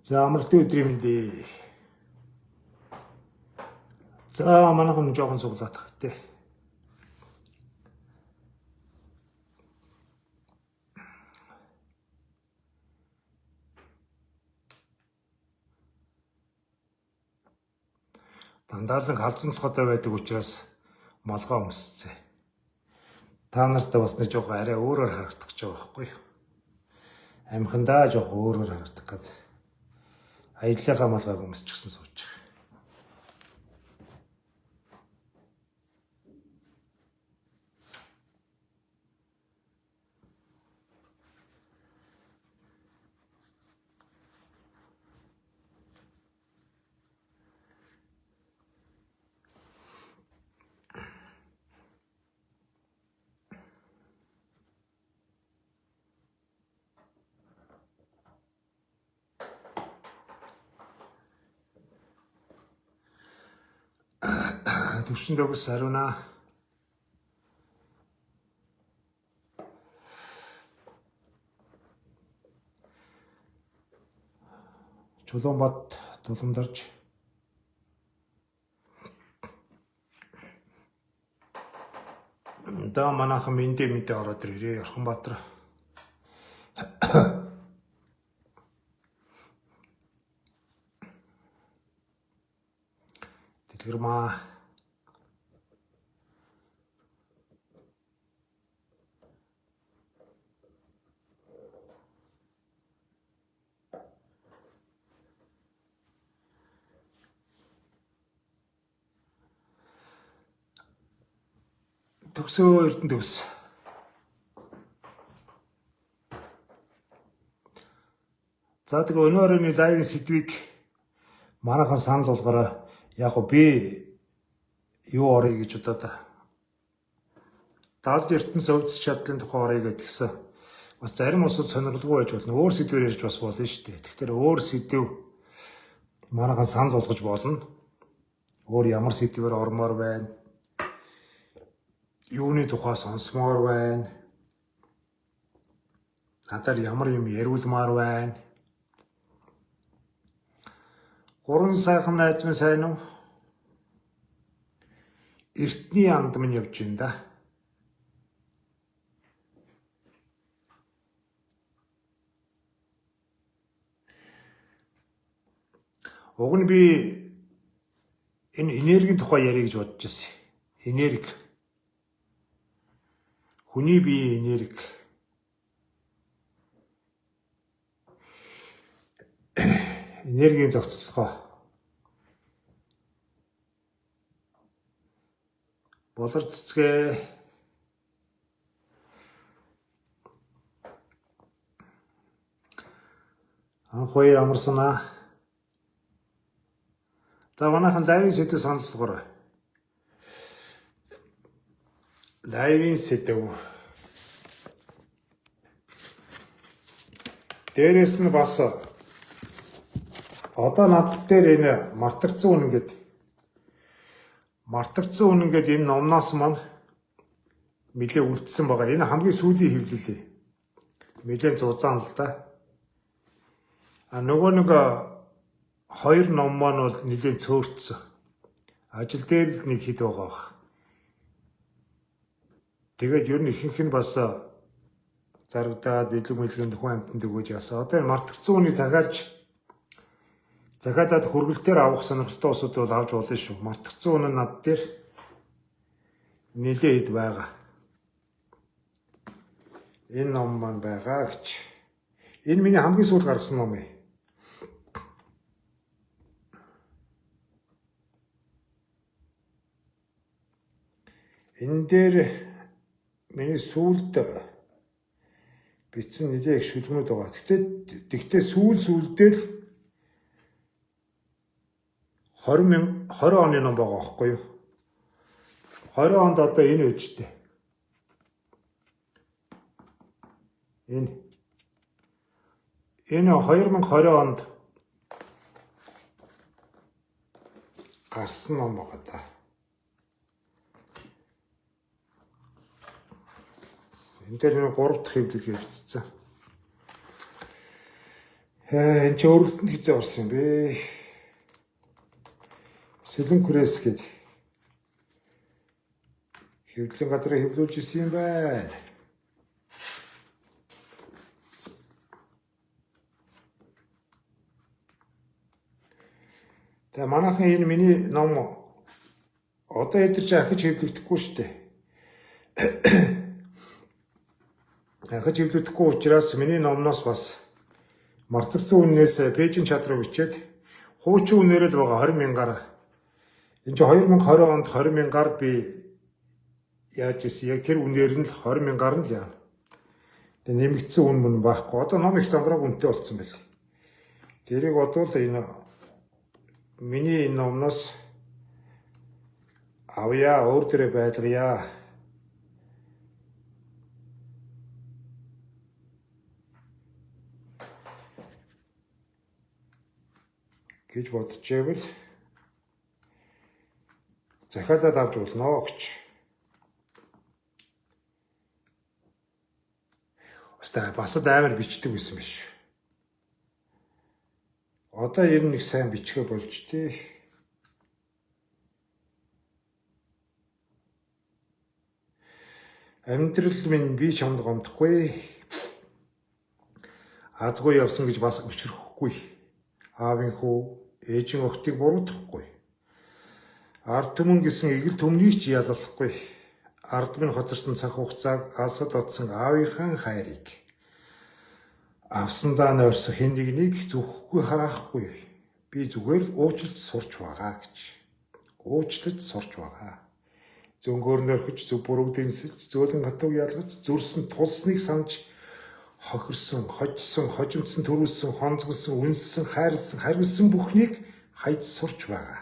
За, амралтын өдрийн мэнд ээ. За, манайхан жоохон цуглаатах гэдэг. Дандаа л нэг халзан толгойтой байдаг учраас малгай өмсцээ. Та нартай бас нэг жоохон арай өөрөөр харагдах гэж байгаа байхгүй юу? Амхандаа жоохон өөрөөр харагдах гэдэг. Аяллахаа малгайг өмсчихсэн сууж байгаа. Төвшин дөгс ариунаа. Чулуунбат туландарч Да, манайхан мэндэ мэдээ ороод ирээ. Орхонбаатар. Дэлгэрмаа. Төгсөө Эрдэнэ төгс. За, тэгээ өнөө оройн live ын сэдвийг манайхан санал болгоорой. Яг го би юу орё гэж бодоод давд ертөнц өвдөс чадлын тухай орё гэдгсэн. Бас зарим улсууд сонирхолгүй байж болно. Өөр сэдвээр ярьж бас болно шүү дээ. Тэгэхээр өөр сэдв манайхан санал болгож болно. Өөр ямар сэдвээр ормоор байна? Юуны тухай сонсомоор байна? Надаар ямар юм яриулмаар байна? Гурван сайхан найз минь, сайн уу? Эртний анд минь явж байна да. Уг нь би энэ энергийн тухай ярих гэж бодож байсан. Энерги. Хүний биеийн энерги. Энергийн зохицолгоо. Болор цэцгээ. Анх хоёр амарсан аа. За, манайхан live ын сэдэв санал болгоорой. Live ын сэдэв. Дээрээс нь бас одоо над дээр энэ мартагдсан үнэн гээд мартагдсан үнэн гээд энэ номноос маань нэлээ үлдсэн байгаа. Энэ хамгийн сүүлийн хэвлэл. Нэлээд зузаан л да. А нөгөө нэг хоёр ном маань бол нэлээд цөөрцсөн. Ажил дээр л нэг хэд байгаа бах. Тэгээд ер нь ихэнх нь бас зарагдаад бэлэг мэлгэнд хүн амьтанд өгөөж яасан. Одоо энэ мартагдсан үнийг захиалаад хүргэлтээр авах сонирхолтой улсууд бол авч болно шүү. Мартагдсан үнэ над дээр нэлээд хэд байгаа. Энэ ном маань байгаа гэж. Энэ миний хамгийн сүүлд гаргасан ном юм. Энэ дээр миний сүүлд бичсэн нэлээд их шүлгнүүд байгаа. Тэгтээ сүүл сүүлдээ л 20 20 оны ном байгаа байхгүй юу? 20 онд одоо энэ үжтэй. Энэ 2020 онд гарсан ном байгаа да. Энэ дээр нэг 3 дахь хэвлэл гэж бичсэн. Ээ, энэ чи өрөлтөнд хизээ орсон юм бэ? Сэлэн күрэс гээд хэвлэлийн газрыг хэвлүүлж исэн юм байна. Тэгээ манайхан энэ миний ном одоо эдэр чи ахиж хэвлэгдэхгүй шүү дээ. Ахиж хэвлэгдэхгүй учраас миний номноос бас мартагдсан үнээс пэйжийн чат руу бичээд хуучин үнээр л байгаа 20 мянгаар. Энэ чи 2020 онд 20 мянгаар би яаж исэн яг тэр үнээр нь л 20 мянгаар нь л яана. Тэгээ нэмэгдсэн үн мөн байхгүй. Одоо ном их замбрааг үнэтэй болсон байл. Тэрийг бодвол энэ миний энэ номноос авъя, өөр дээрээ байлгая. Гэж бодож байвал захиалаад авч болно гэж. Баста басад амар бичдэг байсан биш. Одоо ер нь нэг сайн бичгээ болж тий. Амьдрал минь би чамд гомдохгүй. Азгүй явсан гэж бас өчрөхгүй. Аавын хүү ээжийн охтыг буруутгахгүй. Ард түмэн гэсэн эгэл түмнийг ч ялалахгүй. Ард минь хоцорсон цаг хугацааг алсад одсон аавынхаа хайрыг авсандаа нойрсон хэн нэгнийг зүхэхгүй хараахгүй. Би зүгээр л уучлалт сурч байгаа гэж. Уучлалт сурч байгаа. Зөнгөөр нөрхөж, зөв бурууг дэнсэлж, зөөлөн хатуу ялгаж, зүрсэн тулсныг санаж хохирсон, хожсон, хожимдсон, төрүүлсэн, хонцгосон, үнссэн, хайрлсан, харвилсан бүхнийг хайж сурч байгаа.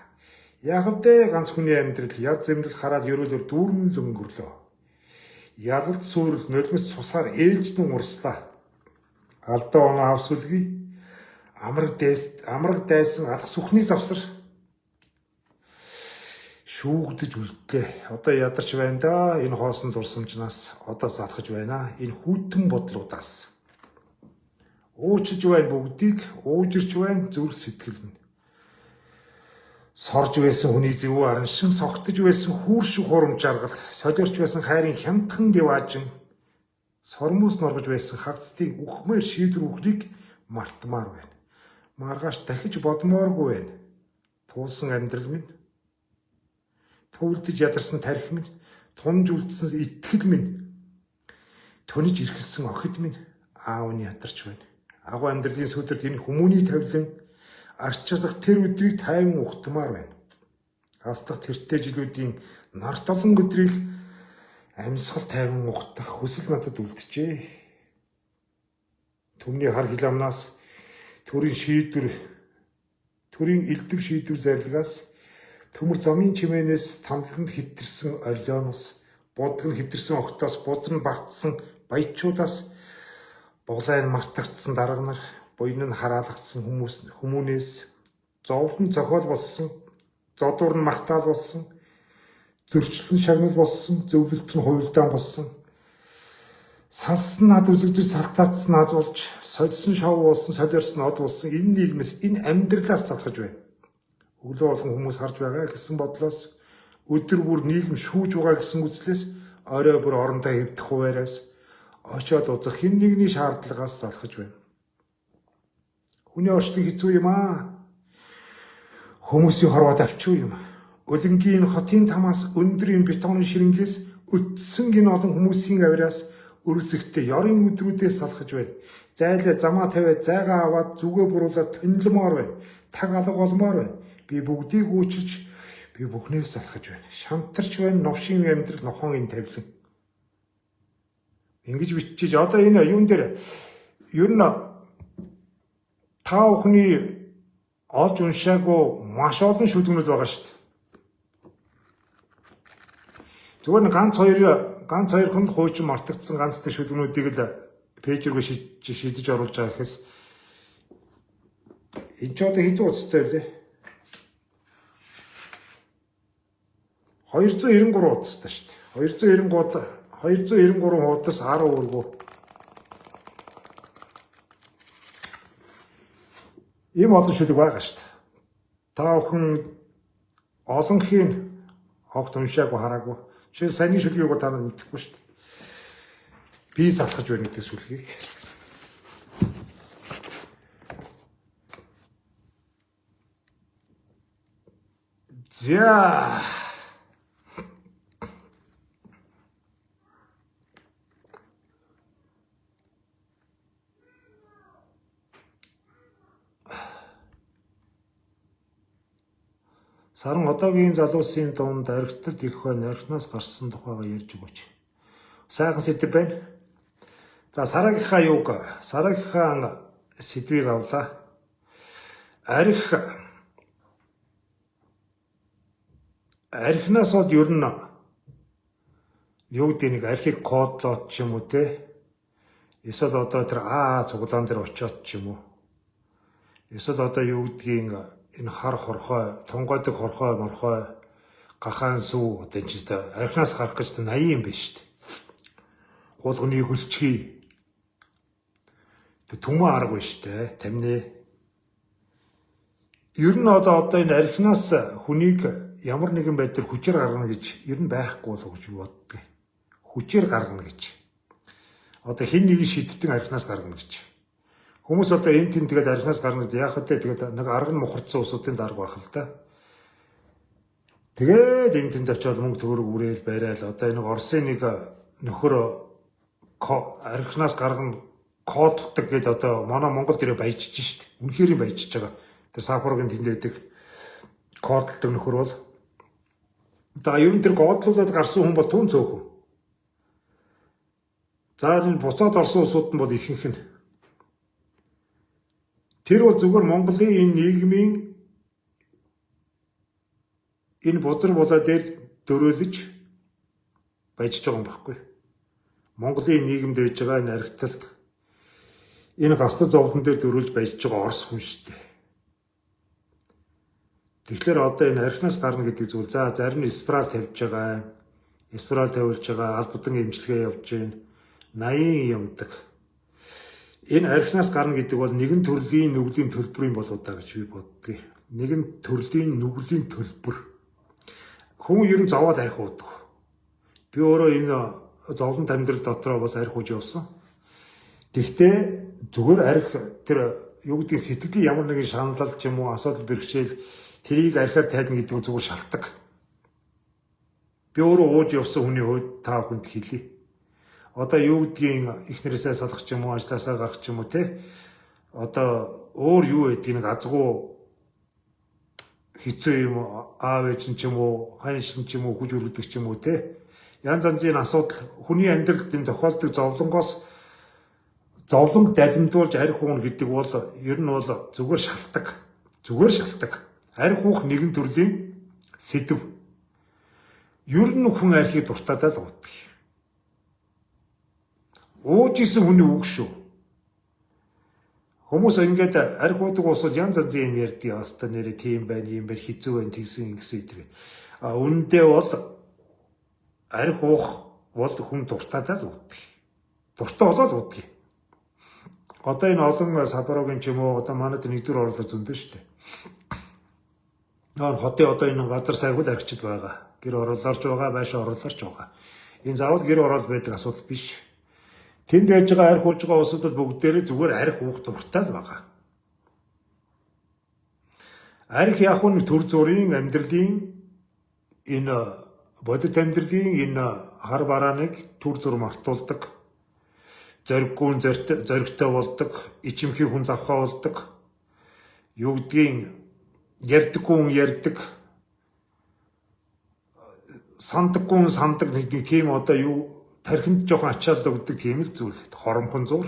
Яг вдэ ганц хүний амьдрал яд зэмлэл хараад ерөөлөөр дүүрэн л өнгөрлөө. Ялалт сүрэл нулимс цусаар ээлждэн урслаа. Алдаа оноо авсүлгүй. Амраг дайсан алх сүхний завсар шүүгдэж үлдлээ. Одоо ядарч байна да. Энэ хоосон дурсамжнаас одоо залхаж байна. Энэ хүйтэн бодлуудаас. Уучиж байна бүгдийг, уужирч байна зүрх сэтгэл минь. Сорж байсан хүний зөв араншин, согтож байсан хүүр шиг хурам жаргал, солиорч байсан хайрын хямдхан диваажин, сормуус норгож байсан хагцдыг үхмээр шийдвэр үхнийг мартмаар байна. Маргааш дахиж бодмооргүй байна. Туулсан амьдрал минь, төвлөдөж ядарсан тарих минь, тунж үлдсэн итгэл минь, төнөж ирхэлсэн охид минь аав нь ядарч байна. Агуу амьдралын сүдэрт энэ хүмүүний тавилан арчилах тэр өдрийг тайван ухтмаар байна. Алслах тэртээ жилүүдийн нар толон өдрийг амьсгал тайван ухтах хүсэл надад үлджээ. Түүний хар хиламнаас төрийн шийдвэр, төрийн элдв шийдвэр зарилгаас төмөр замын чимээнээс тамланд хитэрсэн орилооноос, бодог нь хитэрсэн огтоос, бузар нь багтсан баячуудаас, булайн мартагдсан дарга нар, буян нь хараалгдсан хүмүүс хүмүүнээс, зовлон нь зохиол болсон, зодуур нь магтаал болсон, зөрчил нь шагнал болсон, зөвлөлт нь хувилдаан болсон. Салсан над үзэгдэж салтаацсан аз болж, сольсон шов болсон, солиорсон од болсон энэ нийгмээс, энэ амьдралаас залхаж байна. Өглөө болгон хүмүүс харж байгаа гэсэн бодлоос, өдөр бүр нийгэм шүүж байгаа гэсэн үзлээс, орой бүр орондоо хэвдэх хуваараас, очиод узах хэн нэгний шаардлагаас залхаж байна. Хүний орчлон хэцүү юм аа. Хүмүүсийн хорвоод авчгүй юм. Өлөнгийн хотын тамаас өндрийн бетоны ширэнгээс өтсөн гин олон хүмүүсийн авираас өрсөгтөө ёрын өдрүүдээс салхаж байна. Зайлаа замаа тавиад зайгаа аваад зүгээ буруулаад тонилмоор байна. Таг алга болмоор байна. Би бүгдийг үүчилж би бүхнээс салхаж байна. Шантарч байна новшийн амьдрал нохон энэ тавилан. Ингэж бичиж одоо энэ юун дээр ер нь та бүхний олж уншаагүй маш олон шүлгэнүүд байгаа шүү дээ. Зүгээр нь ганц хоёрхан л хуучин мартагдсан ганц нэг шүлгэнүүдийг л пэйж рүү шидэж оруулж байгаа гэхээс энэ ч одоо хэдэн утастай вэ? 293 утастай шүү дээ. 293 хуудас 10 өргөө. Ийм олон шүлэг байгаа шүү дээ. Та бүхэн олонхийн огт уншаагүй хараагүй. Жишээ саяны шүлгийг бол та нар мэдэхгүй шүү дээ. Би залхаж байна гэдэг сүлгийг. За. Саран одоогийн залуусын дунд архитект их байна. Архинаас гарсан тухайга ярьж өгөөч. Сайхан сэдэв байна. За сараагийнхаа юуг сараагийнхаа сэдвийг авлаа. Арх архинаас бол ер нь юу гэдэг нэг архийг кодлоод ч юм уу те. Эсвэл одоо тэр Аа цуглаан дээр очиод ч юм уу. Эсвэл одоо юу гэдгийг энэ хар хорхой, тунгайдаг хорхой, морхой, гахаан сүү одоо энэ ч архинаас гарах гэж 80 юм байна шүү дээ. Гулганы хөлчгий. Тэг түмэн арга байна шүү дээ. Тамны. Ер нь одоо энэ архинаас хүнийг ямар нэгэн байдлаар хүчээр гаргана гэж ер нь байхгүй болов гэж боддог. Хүчээр гаргана гэж. Одоо хэн нэгэн шидтэн архинаас гаргана гэж. Хүмүүс одоо энэ тэн тэгээд архинаас гарна гэдэг яах вэ? Тэгээд нэг арга нь мухардсан улсуудын дарга байх л да. Тэгээд энэ тэнд очиод мөнгө төгрөг үрээл барайл. Одоо энэ Оросын нэг нөхөр архинаас гаргана коддаг гэдээ одоо манай Монгол дээрээ баяжж шít. Үнэхээр баяжж байгаа. Тэр Сапорогийн тэнд байдаг кодолдог нөхөр бол за ер нь тэр кодлуулад гарсан хүн бол түн цөөхөн. За энэ буцаад орсон улсууд нь бол ихэнх нь. Тэр бол зүгээр Монголын энэ нийгмийн энэ бузар булаа дээр дөрөөлөж баяжж байгаа юм байхгүй. Монголын нийгэмд байж байгаа энэ архиталт энэ гаслан зовлон дээр дөрөөлж баяжж байгаа орос хүн шүү дээ. Тэгэхээр одоо энэ архинаас гарна гэдэг зүйл за зарим нь спираль тавьж байгаа. Спираль тавиулж байгаа, албадан имчилгээ явж байна. 80 юмдаг. Энэ архинаас гарна гэдэг бол нэгэн төрлийн нүглийн төлбөрийн болоо да гэж би боддгийг. Нэгэн төрлийн нүглийн төлбөр. Хүн ер нь зовоод арх уудаг. Би өөрөө энэ зовлон амьдрал дотроо бас арх ууж явсан. Тэгтээ зүгээр арх тэр юу гэдгийг сэтгэлийн ямар нэгэн шаналл ч юм уу асуудал бэрхшээл тэрийг архиар тайлна гэдэг зүгээр шалтгаан. Би өөрөө ууж явсан хүний хувьд та бүхэнд хэлье. Одоо юу гэдгийг их нэрээсээ салах ч юм уу, ажлаасаа гарах ч юм уу те. Одоо өөр юу гэдгийг нэг азгүй хэцүү юм аав ээж нь ч юм уу, хань шин ч юм уу хүж өргөдөг ч юм уу те. Янз янзын асуудал хүний амьдралд энэ тохиолдог зовлонгоос зовлонг далимдуулж арх уuna гэдэг бол ер нь бол зүгээр шалтгаан. Зүгээр шалтгаан. Арх уух нэгэн төрлийн сэдв. Ер нь хүн архийг дуртайдаа л уудаг. Ууж исэн хүний үг шүү. Хүмүүс ингээд арх уудаг улсууд янз янзын юм ярьдаг. Яста нэрээ тийм байна, ийм байна, хэцүү байна, тэгсэн ингэсэн гэдэг. А үнэндээ бол арх уух бол хүн дуртайдаа л уудаг. Дуртай болоод уудаг. Одоо энэ олон Сапорогийн ч юм уу одоо манайд нэгдүгээр орлого зөндөө шүү дээ. Нөр хотын одоо энэ газар сайгуул архичд байгаа. Гэр оруулаарч байгаа, байшин оруулаарч байгаа. Энэ заавал гэр ороол байдаг асуудал биш. Тэнд байж байгаа арх ууж байгаа улсуудад бүгдээрээ зүгээр арх уух дуртай л байгаа. Арх яг нь төр зүрийн амьдралын энэ бодит амьдралын энэ хар барааныг төр зүр мартуулдаг. Зориггүй зоригтой болдог, ичимхий хүн завхаа болдог. Юу гэдгийг ярьдаггүй хүн ярьдаг. Сандаггүй хүн сандаг нэг тийм одоо юу тархинд жоохон ачаал өгдөг тийм л зүйл. Хоромхон зур.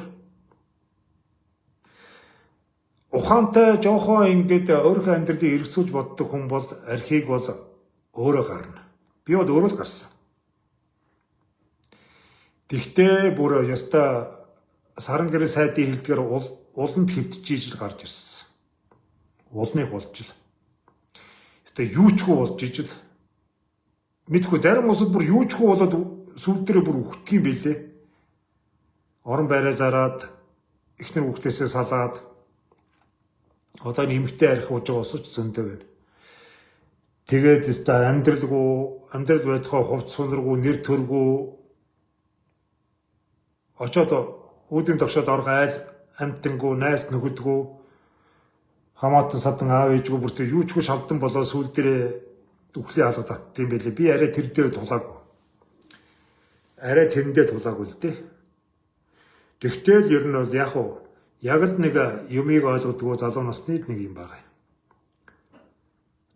Ухаантай жоохон ингээд өөрийнхөө амьдралыг эргэцүүлж боддог хүн бол архийг бол өөрөө гарна. Би бол өөрөө л гарсан. Тэгтээ бүр яста саран гэрээ сайдын хэлдгээр уланд хэвтэж ижил гарч ирсэн. Улныг болж ил. Яста юучгүй болж ижил. Мэдхгүй зарим улсууд бүр юучгүй болоод сүүл дээрээ бүр үхдэг юм билээ. Орон байраа зараад эхнэр хүүхдээсээ салаад Одоо нэмэгтэй арх ууж байгаа усч зөндөө байна. Тэгээд өстой амьдралгүй, амьдрал байтугай хувц сунаргүй, нэр төргүй очоод үүдэн тогшоод орох айл амтангүй, найс нөхөдгүй, хамаатан садан аав ээжгүй бүртээ юу ч хүү шалдан болоо сүүл дээрээ үхлийн алга татд юм байлээ. Би арай тэр дээр тулаагүй. Арай тэрэндээ тулаагүй л дээ. Тэгтэл ер нь бол яг уу яг л нэг юмыг ойлгодгоо залуу насны л нэг юм байгаа юм.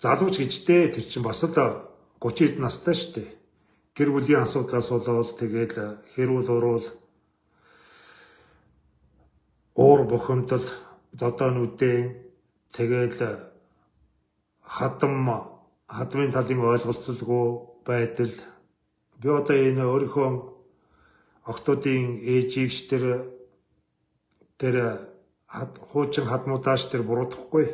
Залууч гэжтэй тэр чинь бас л 30 хэд настай шүү дээ. Гэр бүлийн асуудлаас болоод тэгэл хэрүүл уруул уур бухимдал зодоо нүдэн тэгэл хадмын талын ойлголцолгүй байдал. Би одоо энэ өөрийнхөө охтуудын ээжийг ч тэр хуучин хадмуудааш тэр буруутгахгүй.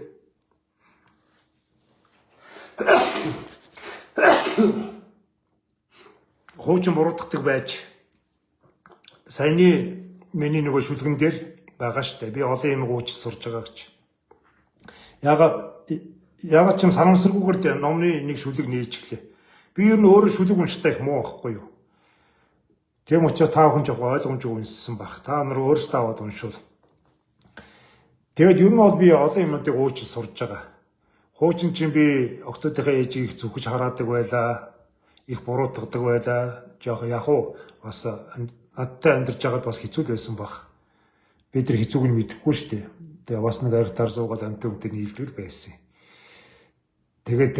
Хуучин буруутгадаг байж саяны миний нөгөө шүлгэн дээр байгаа штэ. Би олон юм ууч сурж байгаа гэж. Яга ч юм санамсаргүйгээр номны нэг шүлэг нээчихлээ. Би ер нь өөрөө шүлэг унштай их муу байхгүй юу. Тийм учраас та бүхэн жоох ойлгомжгүй уншсан байх. Та нар өөрсдөө аваад уншвал. Тэгээд ер нь бол би олон юмнуудыг уучлал сурж байгаа. Хуучин чинь би октоодынхаа ээжийг их зүхэж хараадаг байлаа. Их буруутгадаг байлаа. Жоох яг уу бас надтай амьдарч байгаад бас хэцүү л байсан баг. Би тэр хэцүүг нь мэдэхгүй шүү дээ. Тэгээ бас нэг ариг тар суугаад амтан өмтэй нийлдэг л байсан. Тэгээд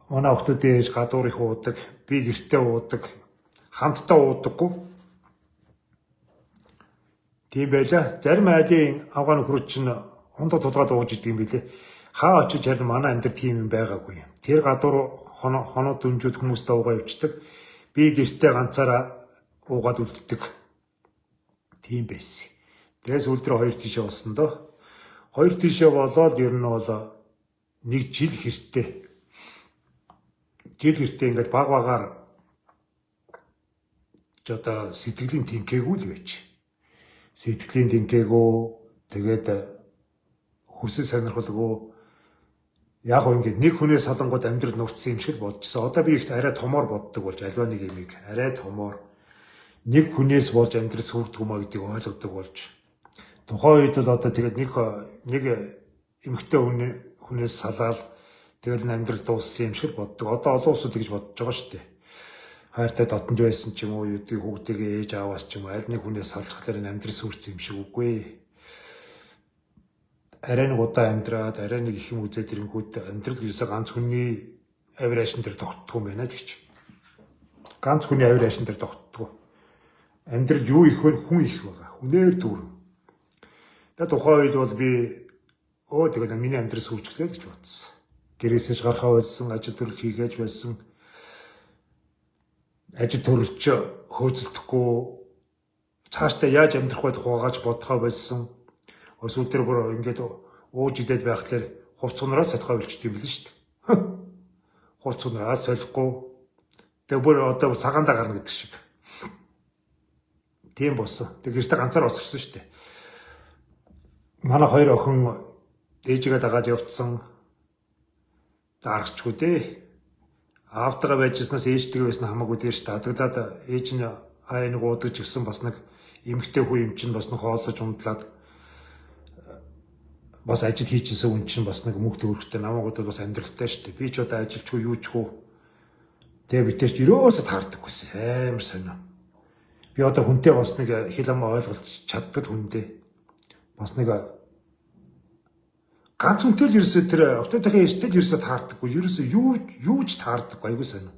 манай октоодын ээж гадуур их уудаг. Би гэртээ уудаг. Хамтдаа уудаггүй. Тийм байлаа. Зарим айлын авгаа нөхрүүд чинь хундаа тулгаад ууж идэг юм билээ. Хаа очиж харин манай амьдрал тийм юм байгаагүй. Тэр гадуур хоноо дүнжүүд хүмүүстэй уугаа явчихдаг. Би гэртээ ганцаараа уугаад үлддэг. Тийм байсан. Тэгээс үлдрээ хоёр тишээ болсон доо. Хоёр тишээ болоод ер нь бол нэг жил хэртээ. Жил хэртээ ингээд баг багаар ч одоо сэтгэлийн тэнхээгүй л байж. Сэтгэлийн тэнхээгүй, тэгээд хүсэл сонирхолгүй яг гоо ингээд нэг хүнээс салангууд амьдрал нурцсан юм шиг л бодчихсон. Одоо би ихт арай томоор боддог болж альва нэг юмыг арай томоор нэг хүнээс болж амьдрал сүрдэг юм а гэдгийг ойлгодог болж. Тухайн үед бол одоо тэгээд нэг эмэгтэй хүнээс салаал тэгэл амьдрал дууссан юм шиг л боддог. Одоо олон улсууд тэгж бодож байгаа шүү дээ. Хайртай дотнож байсан ч юм уу, юу гэдэг хүүхдийн ээж ааваас ч юм уу аль нэг хүнээс салчихлаар энэ амьдрал сүрцэн юм шиг үгүй. Арай нэг удаа амьдраад, арай нэг их юм үзээд ирэнгүүт амьдрал ерөөсөө ганц хүний авир ашин дээр тогтдгүй юм байна гэж. Ганц хүний авир ашин дээр тогтдгүй. Амьдрал юу их вэ? Хүн их байгаа. Хүнээр дүүрэн. Тэгээ тухайн үед бол би тэгээд миний амьдрал сүрчглээ гэж бодсон. Гэрээсээ гарахаа байсан, ажил төрөлж хийгээч байсан. Ажил төрөлж хөөцөлдөхгүй цаашдаа яаж амьдрах вэ тухайгаач бодохоо байсан. Эсвэл тэр бүр ингээд ууж идээд байхлаар хувц сунараа солихоо болчтой юм билээ шүү дээ. Хувц сунараа солихгүй. Тэгээ бүр одоо цагаандаа гарна гэдэг шиг. Тийм болсон. Тэг гэртээ ганцаар осорсон шүү дээ. Манай хоёр охин ээжигээ дагаад явцсан. Дарахчгүй дээ. Аавтайгаа байжснаас ээжтэйгээ байсан хамаагүй дээ шүү дээ. Адаглаад ээж нь аа нэг уудаг ч гэсэн бас нэг эмэгтэй хүн юм чинь бас нэг хооллож ундлаад бас ажил хийжсэн хүн чинь бас нэг мөнгө төгрөгтэй намайг бол бас амьдралтай шүү дээ. Би ч одоо ажилчгүй юу ч хүү. Тэгээ бид тэр ерөөсө таардаггүйсэн. Амар сонио. Би одоо хүнтэй бас нэг хэл амаа ойлголцож чаддаг хүндээ. Бас нэг ганц хүнтэй л ерөөсөө тэр октоодынхаа ээжтэй л ерөөсөө таардаггүй. Ерөөсөө юу ч таардаггүй. Айгуу сонио.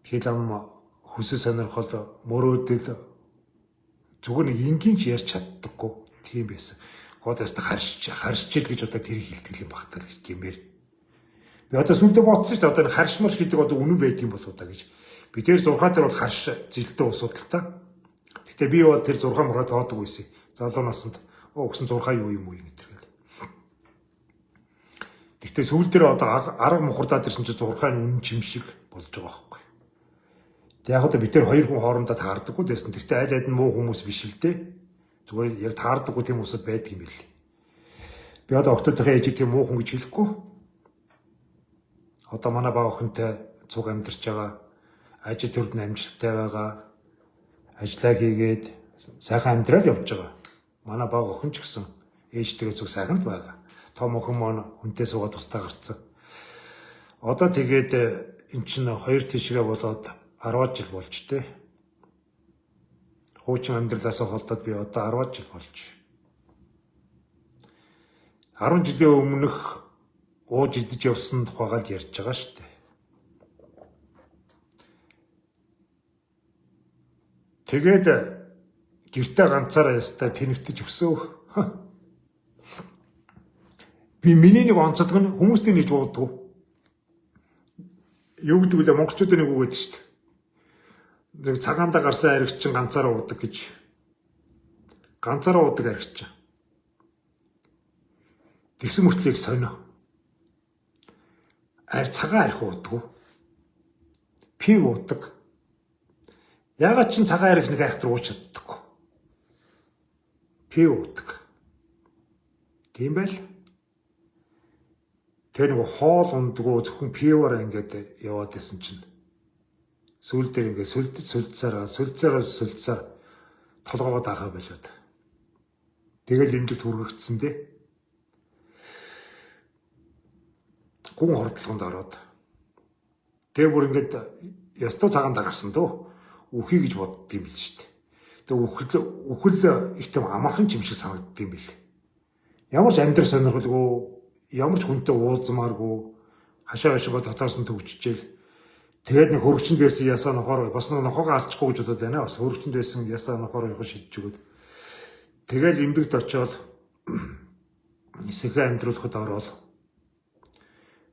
Хэл ам хүсэл сонирхол мөрөөдөл зүгээр нэг энгийн ч ярьж чаддаггүй. Тийм байсан. Гол яста харшчил гэж одоо тэр хэлдэг юм багтал гэж гэмээр. Би одоо сүлдө бодсон шүү дээ. Одоо энэ харшмар гэдэг одоо үнэн байдаг юм болоо да гэж. Би тэр 6 дээр бол харш зэлтэн усууд л та. Гэтэ би бол тэр 6 мураа тоодог байсан. Залуу наснд өгсөн 6 юу юм уу гэдэг гэл. Гэтэ сүүл дээр одоо арга мухардаад ирсэн чинь 6 нь үнэн чим шиг болж байгаа байхгүй. Тэг яг одоо бид тэр хоёр хүн хоорондоо таардаггүй байсан. Тэгтээ аль аль нь муу хүмүүс биш л дээ. Зүгээр яг таардаггүй тийм хүмүүсд байдаг юм бэл. Би одоо октодынхаа ээжийг тийм муу хүн гэж хэлэхгүй. Одоо манай бага охинтой цуг амьдарч байгаа. Ажил төрд нь амжилттай байгаа. Ажлаа хийгээд сайхан амьдрал явж байгаа. Манай бага охин ч гэсэн ээжтэйгээ зүг сайхан л байгаа. Том охин маань хүнтэй суугаад тусдаа гарцсан. Одоо тэгээд эн чинь хоёр тийшгээ болоод 10 жил болж тээ. Хуучин амьдралаасаа холдоод би одоо 10 жил болж. 10 жилийн өмнөх ууж идэж явсан тухайгаа л ярьж байгаа шүү дээ. Тэгээд гэртээ ганцаараа ястай тэнэгтэж өсөв. Би миний нэг онцлог нь хүмүүстэй нэгж ууддаг. Юу гэдэг вэ? Монголчуудын нэг үг байдаг шүү дээ. Нэг цагаандаа гарсан аригч чинь ганцаараа уудаг гэж. Ганцаараа уудаг аригч. Тэгсэн мөртлөө их сонио. Арь цагаан арх уудаг. Пив уудаг. Ягаад ч цагаан арх нэг айхтар ууж чаддаггүй. Пив уудаг. Тийм байл. Тэр нэг хоол ундгүү зөвхөн пивоор ингээд яваад исэн чинь сүүл дээр ингээд сүлдэж сүлдсээр толгоогоо даахаа болоод. Тэгэл эмнэлэгт хүргэгдсэн дээ. Гүн хордлогонд ороод. Тэгээ бүр ингээд ёстой цагаан дагарсан дөө. Үхий гэж бодд юм бил шүү дээ. Тэгээ үхэл их тийм амархан юм шиг санагдд юм бил. Ямар ч амьдрах сонирхолгүй, ямар ч хүнтэй уулзмааргүй, хашаа хашаага дотоорсон төгжчихэл. Тэгээд нэг хөргөчөнд байсан ясаа нохоор бас нэг нохоогоо алчихгүй гэж бодоод байна. Бас хөргөчөнд байсан ясаа нохоор явах шидэж өгөөд. Тэгэл эмбэгт очиод сэхэ амьдруулахад ороод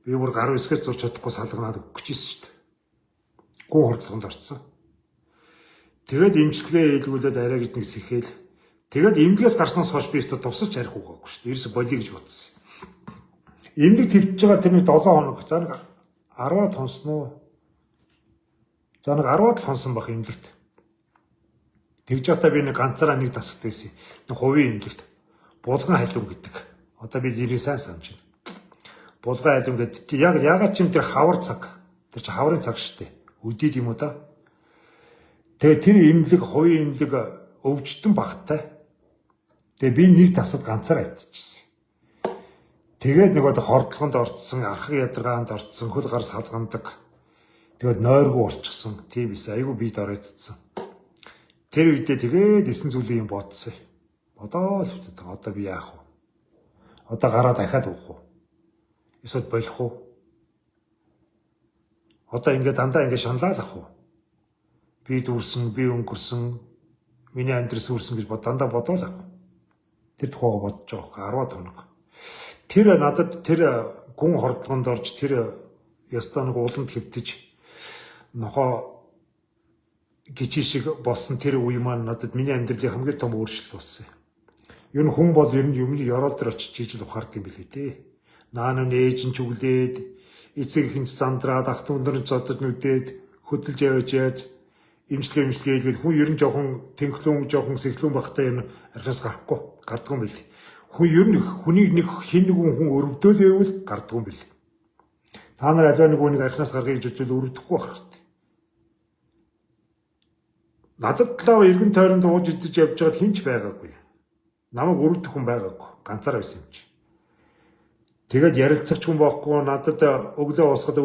би бүр гар висгээс зурч чадахгүй салганаад өгөх гэжсэн шүү дээ. Гүн хордлогонд орцсон. Тэгээд имчилгээ хийлгүүлээд арай гэж нэг сэхээл. Тэгээд эмнэлгээс гарснаас хойш би өстө тусалж арих угаагүй шүү дээ. Ерөөсө болиё гэж бодсон. Эмнэлэг твдэж байгаа тэрний 7 хоног. За нэг 10-аад хонсон уу? За нэг 10-аад л хонсон байх эмнэлэгт. Тэгж байхдаа би нэг ганцаараа нэг дасгад байсан. Нэг хувийн эмнэлэгт. Булган халиун гэдэг. Одоо би нэрийг сайн санаж байна. Булган халиун гэдэг. Яг ягаад ч юм тэр хавар цаг. Тэр чи хаврын цаг шүү дээ. Өдийд юм уу да? Тэгээ тэр эмнэлэг хувийн эмнэлэг өвчтөн багтай. Тэгээ би нэг тасад ганцаар авчижсэн. Тэгээд нөгөө хордлогонд орцсон, архаг ядаргаанд орцсон, хөл гар салгандаг. Тэгээд нойргүй болчихсон. Тийм биз. Айгүй бид оройтцсан. Тэр үедээ тэгээд эсэн зүйлийн юм бодсон. Бодоол л одоо би яах вэ? Одоо гараа дахиад уух уу? Эсвэл болох уу? Одоо ингээд дандаа ингээд шаналал ах уу? Би дүүрсэн, би өнгөрсөн, миний амьдрал сүрсэн гэж дандаа бодоол ах. Тэр тухайга бодож байгаа байхгүй 10 хоног. Тэр надад тэр гүн хордлогонд орж тэр ёстой нэг уламд хэвтэж нохоо гिचи шиг болсон тэр үе маань надад миний амьдралын хамгийн том өөрчлөлт болсон юм. Ер нь хүн бол ер нь юмны ёроол дээр очиж жижиг ухаард юм билээ дээ. Наа нүн ээж нь ч үглээд, эцэг их нь ч зандраад, ах дүү нар нь зодод нүдээд, хөдөлж явж яаж имчилгээ хийгээд хүн ер нь жоохон тэнхлүүн, жоохон сэхлүүн багтаа энэ архаас гарахгүй, гардгүй юм бил. Хүн ер нь хүнийг нэг хин нэгэн хүн өрөвдөөлөөвэл гардгүй юм бил. Та нар аливаа нэг хүнийг архинаас гаргая гэж бодвол өрөвдөхгүй байх хэрэгтэй. Надад лав эргэн тойронд ууж идэж явж байгаад хинч байгаагүй. Намайг өрөвдөх хүн байгаагүй. Ганцаараа байсан юм чи. Тэгээд ярилцах ч хүн байхгүй. Надад өглөө босоход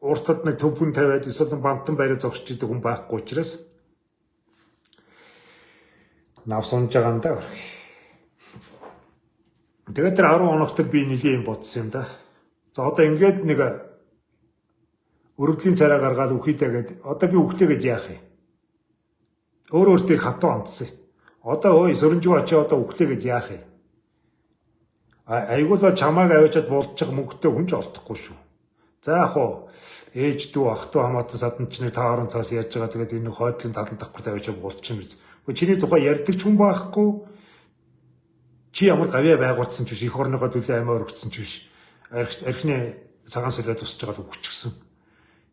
уртад нэг төвхөн тавиад эсвэл бантан бариа зогсож идэг хүн байхгүй учраас нав сунж байгаа юм да. Тэгээд тэр 10 хоногт би нэлийн юм бодсон юм да. За одоо ингээд нэг өрөвдлийн царай гаргаад үхийдэ гээд одоо би үхлээ гэж яах юм? Өөр өөртөө хатуу хандсан. Одоо ой сөрөнжүү очи одоо үхлээ гэж яах юм? Айгуулаа чамааг аваачаад болчих мөнгөтэй хүн ч олдохгүй шүү. За яг хуу ээж дүү ах дүү хамаатан садан ч нэг та орон цаас яаж байгаа тэгээд энэ хойдлын талан давхар тавиачаад болчих юм биз. Гэхдээ чиний тухай ярьдаг ч хүн байхгүй. Чи ямар гавьяа байгуулсан ч биш, эх орныгоо төлөө амиа өргөцсөн ч биш. Архины цагаан солиод тусч байгаа л үхчихсэн.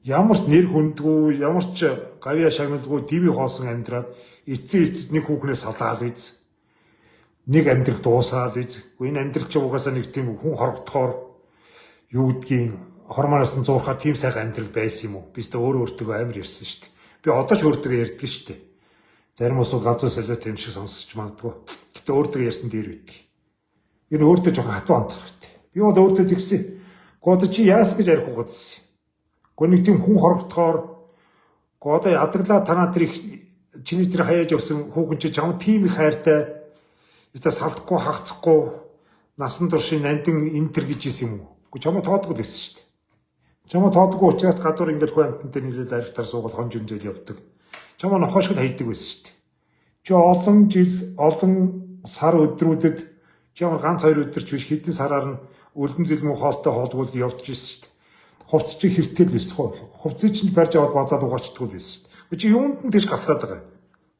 Ямар ч нэр хүндгүй, ямар ч гавьяа шагналгүй дивий хоосон амьдраад эцсийн эцэст нэг хүүхнээ салаал биз. Нэг амьдрал дуусаад биз. Энэ амьдрал чи угаасаа нэг тийм хүн хорогдохоор юу гэдгийг хормоноос нь зуурхаа тийм сайхан амьдрал байсан юм уу? Би ч өөрөө өөртөө амар ярьсан шүү дээ. Би одоо ч өөртөө ярьдаг шүү дээ. Зарим усууд ганц солиот юм шиг сонсч магадгүй. Гэтэ өөртөө ярьсан дээр байдаг. Энэ өөртөө жоохон хатуу хандах хэрэгтэй. Би бол өөртөө тэгсэн. Гоо одоо чи яас гэж ярих угаадсэн. Гоо нэг тийм хүн хорогдохоор гоо одоо ядаглаа танаа тэр их чиний тэр хаяаж явсан хүүхэн чи чам тийм их хайртай. Өстө салтахгүй хагцахгүй насан туршийн нандин энэ төр гэж исэн юм уу? Гэхдээ чамаа тоодгүй л байсан шүү дээ. Чамаа тоодгүй учраас гадуур ингээд хүн амьтантай нийлээд архитаар суугаад хонж өнзөл явдаг. Чамаа нохоо шиг хайдаг байсан шүү дээ. Чи олон жил, олон сар өдрүүдэд чи ямар ганц хоёр өдөр ч биш хэдэн сараар нь өлдөн зэлмүү хоолтой хоолгүй л явдаж байсан шүү дээ. Хувц чи хэртэл байсан шүү. Хувцыг чинь барьж аваад базаад угаачдаггүй л байсан шүү дээ. Гэхдээ чи юунд нь тийш гаслаад байгаа юм.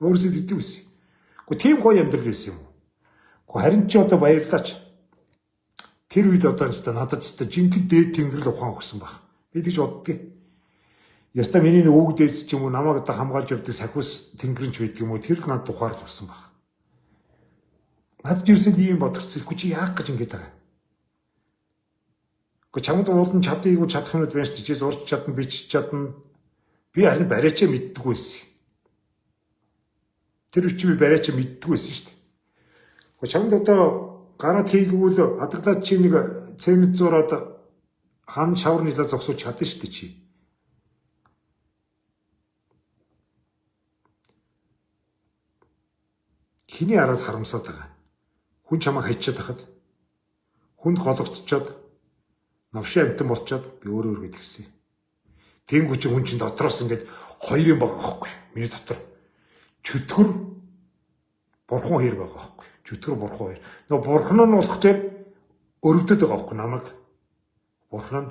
Өөрөөсөө тэгдэг байсан. Гэхдээ тийм гоё амьдрал байсан юм уу? Гэхдээ харин чи одоо баярлаач. Тэр үед одоо өстой надад өстой жинхэнэ дээд тэнгэрэл ухаан өгсөн баг. Би тэгж боддгийг. Яста миний нэг үг дээдс ч юм уу намайг одоо хамгаалж явдаг сахиус тэнгэрч байдаг юм уу тэр л надад ухаарлал өгсөн баг. Надад ерөөсөө ийм бодогдсон. Чи яах гэж ингэж байгаа юм? Гэхдээ чамд уулын чадыг чадах юмуд байна шүү дээ. Чи зурж чадна, бичиж чадна. Би харин бариачаа мэддэггүй байсан. Тэр үчи би бариачаа мэддэггүй байсан шүү дээ. Гэхдээ чамд одоо гараад хийгвэл хадгалаад чи нэг цемент зураад хан шавар нийлээ зогсууж чадна шүү дээ чи. Хиний араас харамсаад байгаа. Хүн чамайг хайчаад хахад хүнд гологдчиход новшин амтан болчоод би өөрөө өргөд гисэн. Тэнгүү чи хүн чинь дотроос ингээд хоёр юм байгаа байхгүй. Миний дотор чөтгөр бурхан хоёр байгаа байхгүй. Чөтгөр бурхан хоёр. Нөгөө бурхан нь болох тэр өрөвдөд байгаа байхгүй намайг. Бурхан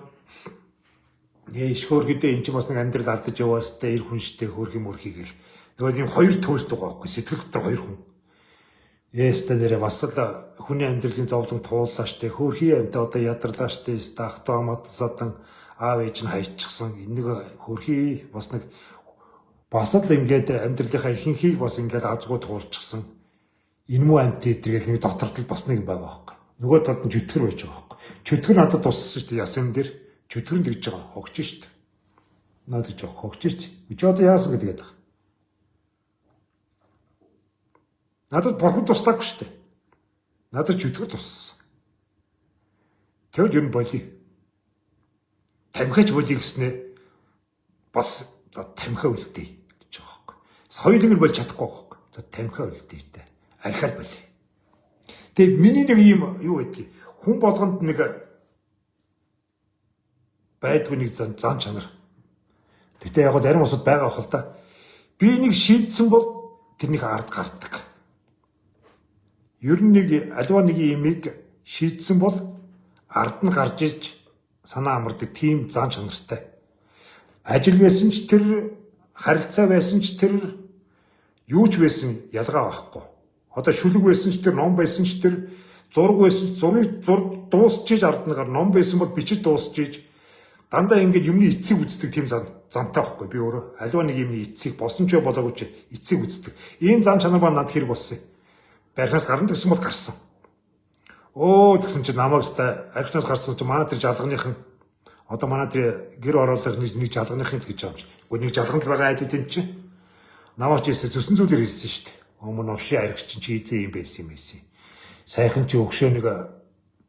нь ишхөөр гэдэг эн чинь бас нэг амьдрал алдаж яваастай эр хүн штэ хөрх юм өрхийг л. Нөгөө юм хоёр төлөлт байгаа байхгүй. Сэтгэл дотор хоёр хүн. Ястаа нэрэ бас л хүний амьдралын зовлон тууллаа штэ. Хөрхий амьд одоо ядарлаа штэ. Ах トゥ амат садан аав ээж нь хайчихсан. Энэ нэг хөрхий бас нэг бас л ингээд амьдралынхаа ихэнхийг бас ингээд азгүй туулчихсан. Энэ муу амьд эдэргээл нэг дотор тал бас нэг юм байгаа байхгүй. Нөгөө талд нь чөтгөр байж байгаа байхгүй. Чөтгөр надад туссан шүү дээ. Яс юм дээр чөтгөр нь тэгж байгаа. Хогч шүү дээ. Надад гэж байгаа. Хогч шүү дээ. Чи одоо яасан гэдэг байгаа. Надад бурхан туслаагүй шүү дээ. Надад чөтгөр туссан. Тэгвэл ер нь болиё. Тамхиач болиё гэснээ бас за тамхиа үлдээе гэж байгаа байхгүй. Хоёуланг нь болж чадахгүй байхгүй. За тамхиа үлдээе та. Архиал болиё. Тэгээ миний нэг ийм юу байдгийг хүн болгонд нэг байдгүй нэг зан чанар. Гэтэ яг зарим усуд байгаа бах л да. Би нэг шийдсэн бол тэрнийг ард гардаг. Ер нь нэг альва нэг имийг шийдсэн бол ард нь гарч иж санаа амардаг тийм зан чанартай. Ажил байсан ч тэр, харилцаа байсан ч тэр, юу ч байсан ялгаа байхгүй. Одоо шүлэг байсан ч тэр, ном байсан ч тэр, зураг байсан ч зургийг дуусчиж ард нь гар, ном байсан бол бичиж дуусчиж дандаа ингэж юмны эцсийг үздэг тийм зантай байхгүй. Би өөрөө альва нэг юмны эцсийг болсон ч болоогүй ч эцсийг үздэг. Ийм зан чанар ба надад хэрэг болсон юм. Барихнаас гарна гэсэн бол гарсан. Өө тэгсэн чинь намайг өстой архинаас гарсан чинь манай тэр жалганыхан одоо манай тэр гэр ороолох нэг жалганыхан л гэж байгаа юм чи. Үгүй нэг жалган л байгаа айд юм чинь. Намайг ч ийсэ зүсэн зүйлээр хэлсэн шүү дээ. Өмнө новшин арх чинь чи ийзээ юм байсан юм байсан. Сайхан чи өгшөө нэг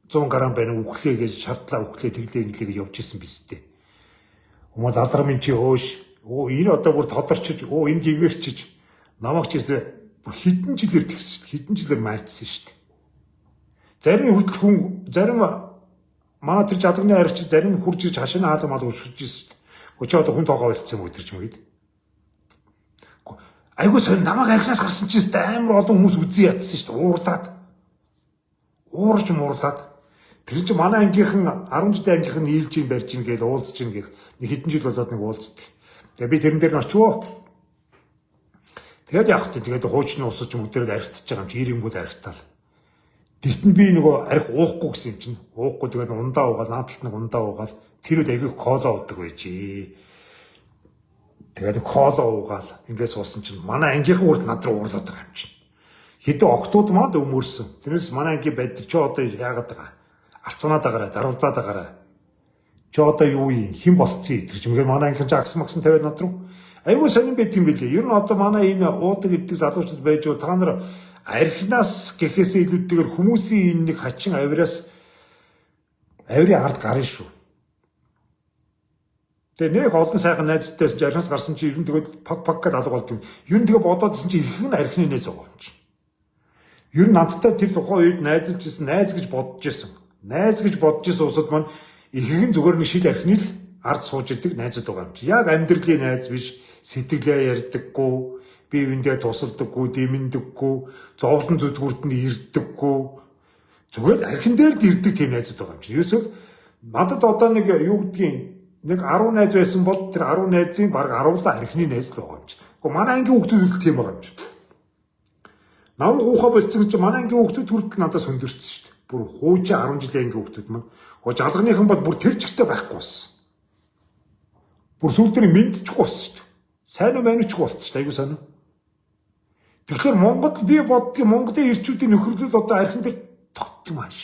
100 грамм байна үхлээ гэж шартлаа үхлээ тэглээ гэлээ гэж явж исэн биз дээ. Өмнө алдармын чи өөш өө энэ одоо бүр тодорчиж өө энэ гэгэрчиж намайг ч ийсэ бүр хэдэн жилээр тэгсэн шүү дээ. Хэдэн жилээр майчсан шүү дээ. Зарим хүртэл хүн зарим манай тэр жадганы арч зарим хурж иж хашааны хаалга мал өшөж ирсэн шүү дээ. Гэхдээ чи одоо хүн тоогоо болцсон юм өдөрч юм гээд. Айгуу сонь намайг архинаас гарсан чинь амар олон хүмүүс үзий ятсан шүү дээ. Уурлаад. Уурж муурлаад. Тэр чинь манай ангийнхан 10 жилийн ангийнхан нийлж ин барьж ин гээл уулзж ин гээл нэг хэдэн жил болоод нэг уулздаг. Тэгээ би тэрэн дээр нь очивоо. Тэгээд явах тийм тэгээд хуучны усаж бүгдээрээ архитж байгаа юм чи ирэнгүүл архитаал. Тэгтэн би нөгөө арх уухгүй гэсэн юм чинь. Уухгүй тэгээд ундаа уугаал наадталт нэг ундаа уугаал тэр үл айгүй кола уудаг байжээ. Тэгээд кола уугаал ингээд суусан чинь манай ангийнхан хүртэл над руу уурлаад байгаа юм чинь. Хэдэн октод маань өмөрсөн. Тэрнээс манай ангийн байдаг чи одоо яагаад байгаа? Алцганаад байгаарай, даруулзаад байгаарай. Чи одоо юу юм? Хэн болцсон гэдэг чимгээр манай ангийнхан чи агс магсан тавиад над руу. Айгуу сонирн байт юм билээ. Ер нь одоо манай энэ уудаг гэдэг залуучууд байж бол та нар архинаас гэхээсээ илүүтэйгээр хүмүүсийн энэ нэг хачин авираас авирын ард гарна шүү. Тэгээ нэг олон сайхан найзтайс архинаас гарсан чи ер нь тэгээд паг паг гэдээ алга болд юм. Ер нь тэгээ бодоод исэн чи их нь архины найз байгаа юм чи. Ер нь надтай тэр тухайн үед найзалж исэн, найз гэж бодож исэн. Найз гэж бодож исэн усад маань ихэнх нь зүгээр нэг шил архины л ард сууж идэг найзууд байгаа юм чи. Яг амьдралын найз биш, сэтгэлээ ярьдаггүй, бие биендээ тусалдаггүй, дэмэндэггүй, зовлон зүдгүүрт нь ирдэггүй. Зүгээр л архин дээр л ирдэг тийм найзууд байгаа юм чи. Ерөөсөө надад одоо нэг юу гэдгийг нэг 10 найз байсан бол тэр 10 найзын бараг 10 л архины найз л байгаа юм чи. Гэхдээ манай ангийн хүүхдүүд л тийм байгаа юм чи. Нам хуухаа болцсон чи манай ангийн хүүхдүүд хүртэл надаас хөндөрсөн шүү дээ. Бүр хуучаа 10 жилийн ангийн хүүхдүүд маань. Гэхдээ жалганыхан бол бүр тэр чигтээ байхгүй болсон. Бүр сүүл дээр мэдчихгүй болсон шүү дээ. Сайн уу мань үчгүй болцсон шүү дээ. Айгуу сайн уу. Тэгэхээр Монгол би боддгийг Монголын ирчүүдийн нөхөрлөл одоо архин дээр тогтдог юм ааш.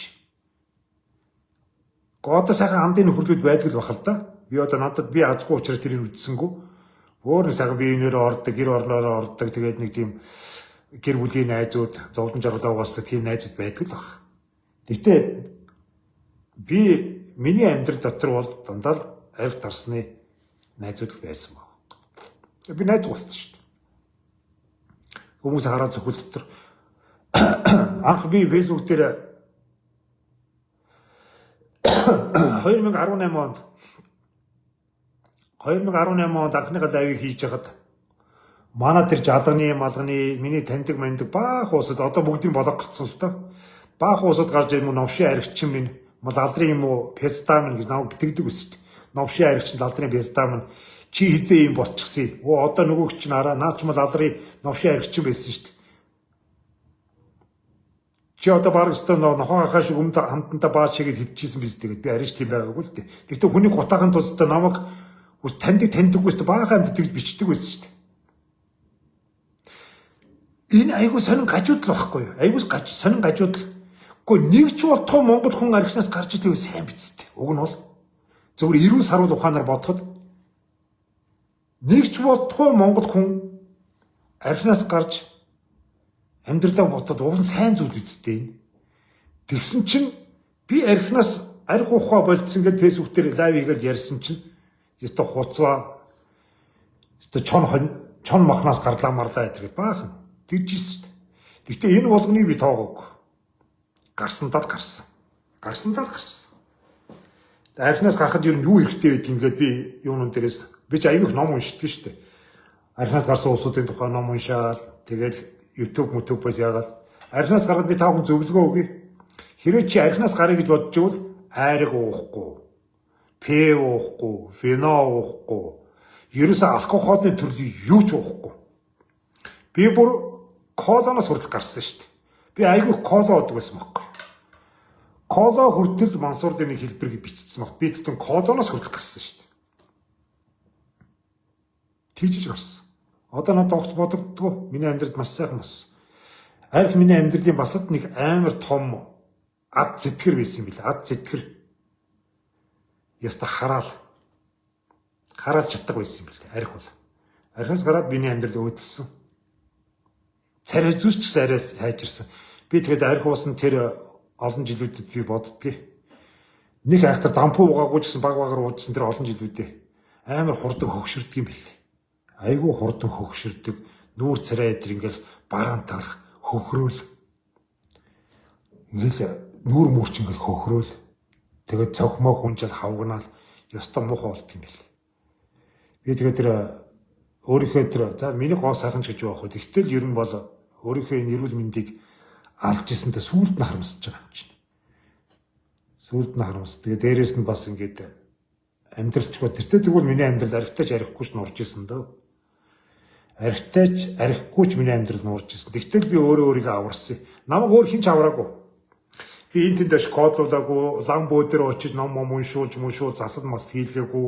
Гэхдээ одоо сайхан андын нөхөрлүүд байдаг л бах л да. Би одоо надад би азгүй учраас тэрийг үзсэнгүү. Өөр нэг сайхан бие биенээрээ ордог, гэр орноороо ордог. Тэгээд нэг тийм гэр бүлийн найзууд, зовлон жаргалаа угаасдаг тийм найзууд байдаг л баг. Гэтэ би миний амьдрал дотор бол дандаа л арх дарсны найзууд л байсан баг. Би найз болсон шүү дээ. Хүмүүс хараа зөвхөл дотор анх би Facebook дээр 2018 онд анхныхаа live ыг хийж хахад манай тэр жалганы малганы миний таньдаг мандаг баах уусад одоо бүгдийг block гарцсан л доо. Баах уусад гарч ирмэ новшин аригчин минь мал алдрын юм уу песта минь гэж намайг битгдэг байсан шүү дээ. Новшин аригчин алдрын песта минь чи хизээ юм болчихсон. Өө одоо нөгөөх чинь хараа наа ч мал алдрын новшин аригчин байсан шүү дээ. Чи одоо баг өстө нохоо хахаа шиг өмд хамтантаа бааш шигээд хөвчихсэн биз дээ. Би ариш тийм байгаагүй л дээ. Тэгтээ хүний гутаахан тусдаа намайг таньдаг таньдаггүй өстө баахан амьд тэгж бичдэг байсан шүү дээ. Энэ айгуу сонин гажуудал байхгүй юу? Айгуу сонин гажуудал. Гэхдээ нэг ч болтгоо Монгол хүн архинаас гарч идэв сайн биз дээ. Уг нь бол зөвхөн эрүүл саруул ухаанаар бодоход нэг ч болтгоо Монгол хүн архинаас гарч амьдралаа бодоход уг нь сайн зүйл үсттэй энэ. Тэгсэн чинь би архинаас арх ухаа болцсон гэдээ Facebook дээр live хийгээл ярьсан чинь ёстой хуцваа ёстой чон чон махнаас гарлаа марлаа гэдэг баахан тэгж ийсэн шүү дээ. Гэхдээ энэ болгоныг би тоогоогүй. Гарсандаа л гарсан. Гарсандаа л гарсан. Архинаас гарахад ер нь юу хэрэгтэй байдгийг ингээд би юунун дээрээс би ч аягүй их ном уншдаг шүү дээ. Архинаас гарсан улсуудын тухай ном уншаал тэгэл YouTube YouTube-аас яагаад архинаас гараад би та бүхэн зөвлөгөө өгье. Хэрвээ чи архинаас гарыг гэж бодож ивэл айраг уухгүй, пив уухгүй, вино уухгүй, ерөөсөө алкоголын төрлийн юу ч уухгүй. Би бүр колоноос хүртэл гарсан шүү дээ. Би айгүй кола уудаг байсан байхгүй. Кола хүртэл Мансур дээр нэг хэлбэрийг бичсэн баг. Би тэгтэн колоноос хүртэл гарсан шүү дээ. Тэгжиж гарсан. Одоо надад огт бодогддгоо. Миний амьдралд маш сайхан бас. Арх миний амьдралын басад нэг амар том ад зэтгэр байсан юм билээ. Ад зэтгэр. Яста хараал. Хараал чаддаг байсан юм билээ. Арх бол. Архинаас гараад миний амьдрал өөдөлсөн. Царай зүс ч гэсэн арай сайжирсан. Би тэгэхэд арх уусан тэр олон жилүүдэд би боддгийг. Нэг айхтар дампуу угаагүй ч гэсэн баг багаар уудсан тэр олон жилүүдээ амар хурдан хөгшөрдөг юм билээ. Айгүй хурдан хөгшөрдөг. Нүүр царай эдэр ингээл бараан талах хөхрөөл. Ингээл нүүр мөрч ингээл хөхрөөл. Тэгээд цохмоо хүнжэл хавгнаал ёстой муухай болт юм билээ. Би тэгээд тэр өөрийнхөө тэр за миний гоо сайхан ч гэж явах вэ. Тэгтэл ер нь бол өөрийнхөө энэ эрүүл мэндийг алж ирсэнтэй сүулт нь харамсаж байгаа юм чинь. Сүулт нь харамс. Тэгээ дээрээс нь бас ингээд амьдралчгүй тэртээ тэгвэл миний амьдрал архитаж архихгүй ч нурж исэн дөө. Архитаж архихгүй ч миний амьдрал нурж исэн. Тэгтэл би өөрөө өөрийгөө аварсан. Намайг өөр хэн ч авраагүй. Би энэ тэнд очиж кодлуулаагүй, лам бөөдөр очиж ном ном уншуулж муншуул засад мас хийлгээгүй.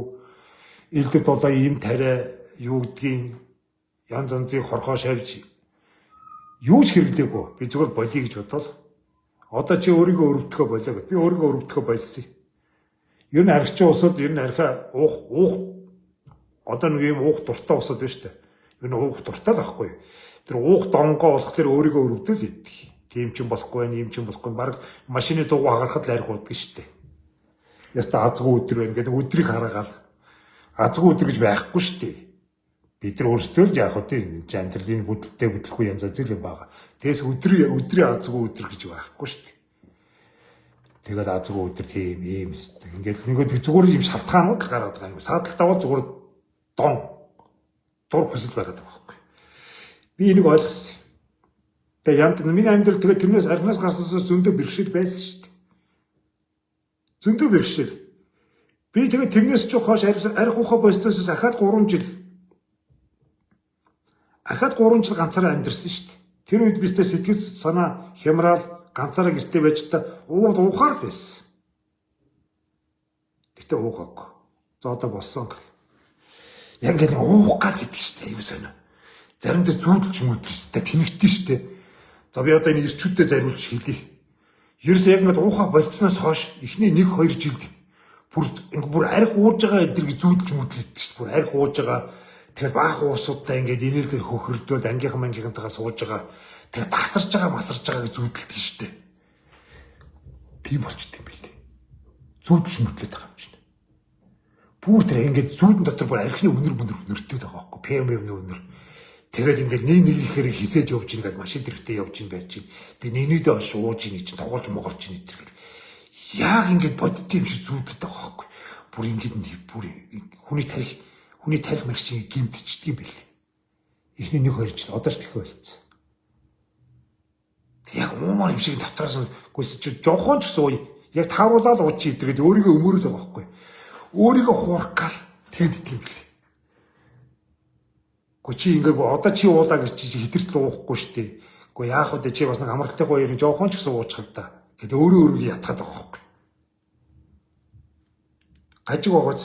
Элдв дулаа ийм тариа юу гэдгийг янз янзын хорхоо шавж Юу ч хэрэглээгүй. Би зүгээр болиё гэж бодвол одоо чи өөрийгөө өрөвдөхөө болио гэд. Би өөрийгөө өрөвдөхөө болсон. Ер нь архичин усуд ер нь архиа уух одоо нэг юм уух дуртай усуд байна шүү дээ. Ер нь уух дуртай л байхгүй. Тэр уух донгоо болох тэр өөрийгөө өрөвдөл идэх. Тийм ч юм болохгүй байх, ийм ч юм болохгүй. Бараг машины дугуй хагарахад л арх уудаг шүү дээ. Яста азгүй өдөр байна гэдэг өдрийг хараагаал азгүй өдөр гэж байхгүй шүү дээ. Бид нар өөрсдөө л яах вэ тийм амьдралын бүдэлтэй бүдлэхгүй янз зүйл юм байгаа. Тэгээс өдрийн азгүй өдөр гэж байхгүй шүү дээ. Тэгээд азгүй өдөр тийм ийм өстэй. Ингээд нэг зүгээр юм шалтгаанууд гараад байгаа юм. Саадалтаа бол зүгээр дон дур хүсэл байгаад байгаа байхгүй. Би энийг ойлгосон. Тэгээ ямд миний амьдрал тэгээ тэрнээс архинаас гарснаас зөндөө бэрхшээл байсан шүү дээ. Зөндөө бэрхшээл. Би тэгээ тэрнээс ч хойш арх ухаа болсноос ахаад 3 жил. Ахаад 3 жил ганцаараа амьдэрсэн шүү дээ. Тэр үед бистэ сэтгэл санаа хямраал ганцаараа гэртээ байж та ууд уухаар л байсан. Гэтэ уугаагүй. За одоо болсон гэл. Яг ингэ уух гал идэх шүү дээ. Аюу сонио. Заримдаа зүүдэлч мүдэрстэй тэнэгтэн шүү дээ. За би одоо энэ ирчүүдэд зариулж хэлье. Ерөөсөө яг ингэ уухаа болцсноос хойш эхний 1 2 жилд бүр арх ууж байгаа эдэрг зүүдэлж мүдлээд шүү дээ. Бүр арх ууж байгаа. Тэгэхээр баах уусуудтай ингээд инээлдэл хөхөрдөөд ангийнхан мангийнхантайгаа сууж байгаа. Тэгэхээр тасарч байгаа масарч байгааг зүүдэлдэг шүү дээ. Тийм болчт юм билээ. Зүүдэлж мүдлээд байгаа юм чинь. Бүр тэр ингээд зүүдэн дотор бүр архины үнэр мөнөр үнэртэй байгаа байхгүй. ПМ-ны үнэр. Тэгээд ингээд нэг нэгийнхээр хизээж явж ийн гээд машин тэрэгтэй явж ийн барьж ийн. Тэгээд нэг нэгдээ олж ууж ийн чинь тоглож моголж ийн тэр гэл. Яг ингээд боддсон юм шиг зүүдэлдэг байгаа байхгүй. Бүр ингээд бүр хүний тарих мэрч чинь гимтчихдээ юм бэл. Эхний 1 2 жил одоо ч тэхэ болцсон. Яг уумаар юм шиг татраас гүйс чи жохон ч гэсэн яг тааруулаад ууч идэгээд өөрийгөө өмөрөл байгаа байхгүй. Өөрийгөө хуурах гал тэгэд идэв юм бэл. Гэхдээ чи ингээ одоо чи уулаа гэж чи хитэртэл уухгүй шүү дээ. Гэхдээ яах вэ чи бас нэг амралтай гоё юм жохон ч гэсэн уучих л та. Тэгэд өөрөө өөрийгөө ятгаад байгаа байхгүй. Гажиг байгаач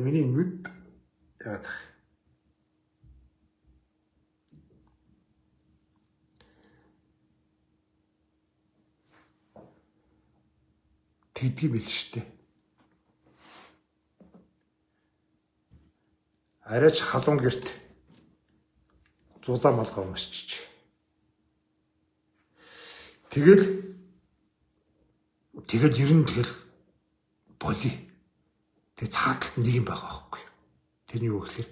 миний нүд яагаад тэгдэг юм бэл шүү дээ. Арайч халуун герт зузаан малгай уншчих. Тэгэл ер нь тэгэл болиё. Тэг цаатлалт нэг юм байгаа байхгүй. Тэр нь юу гэхээр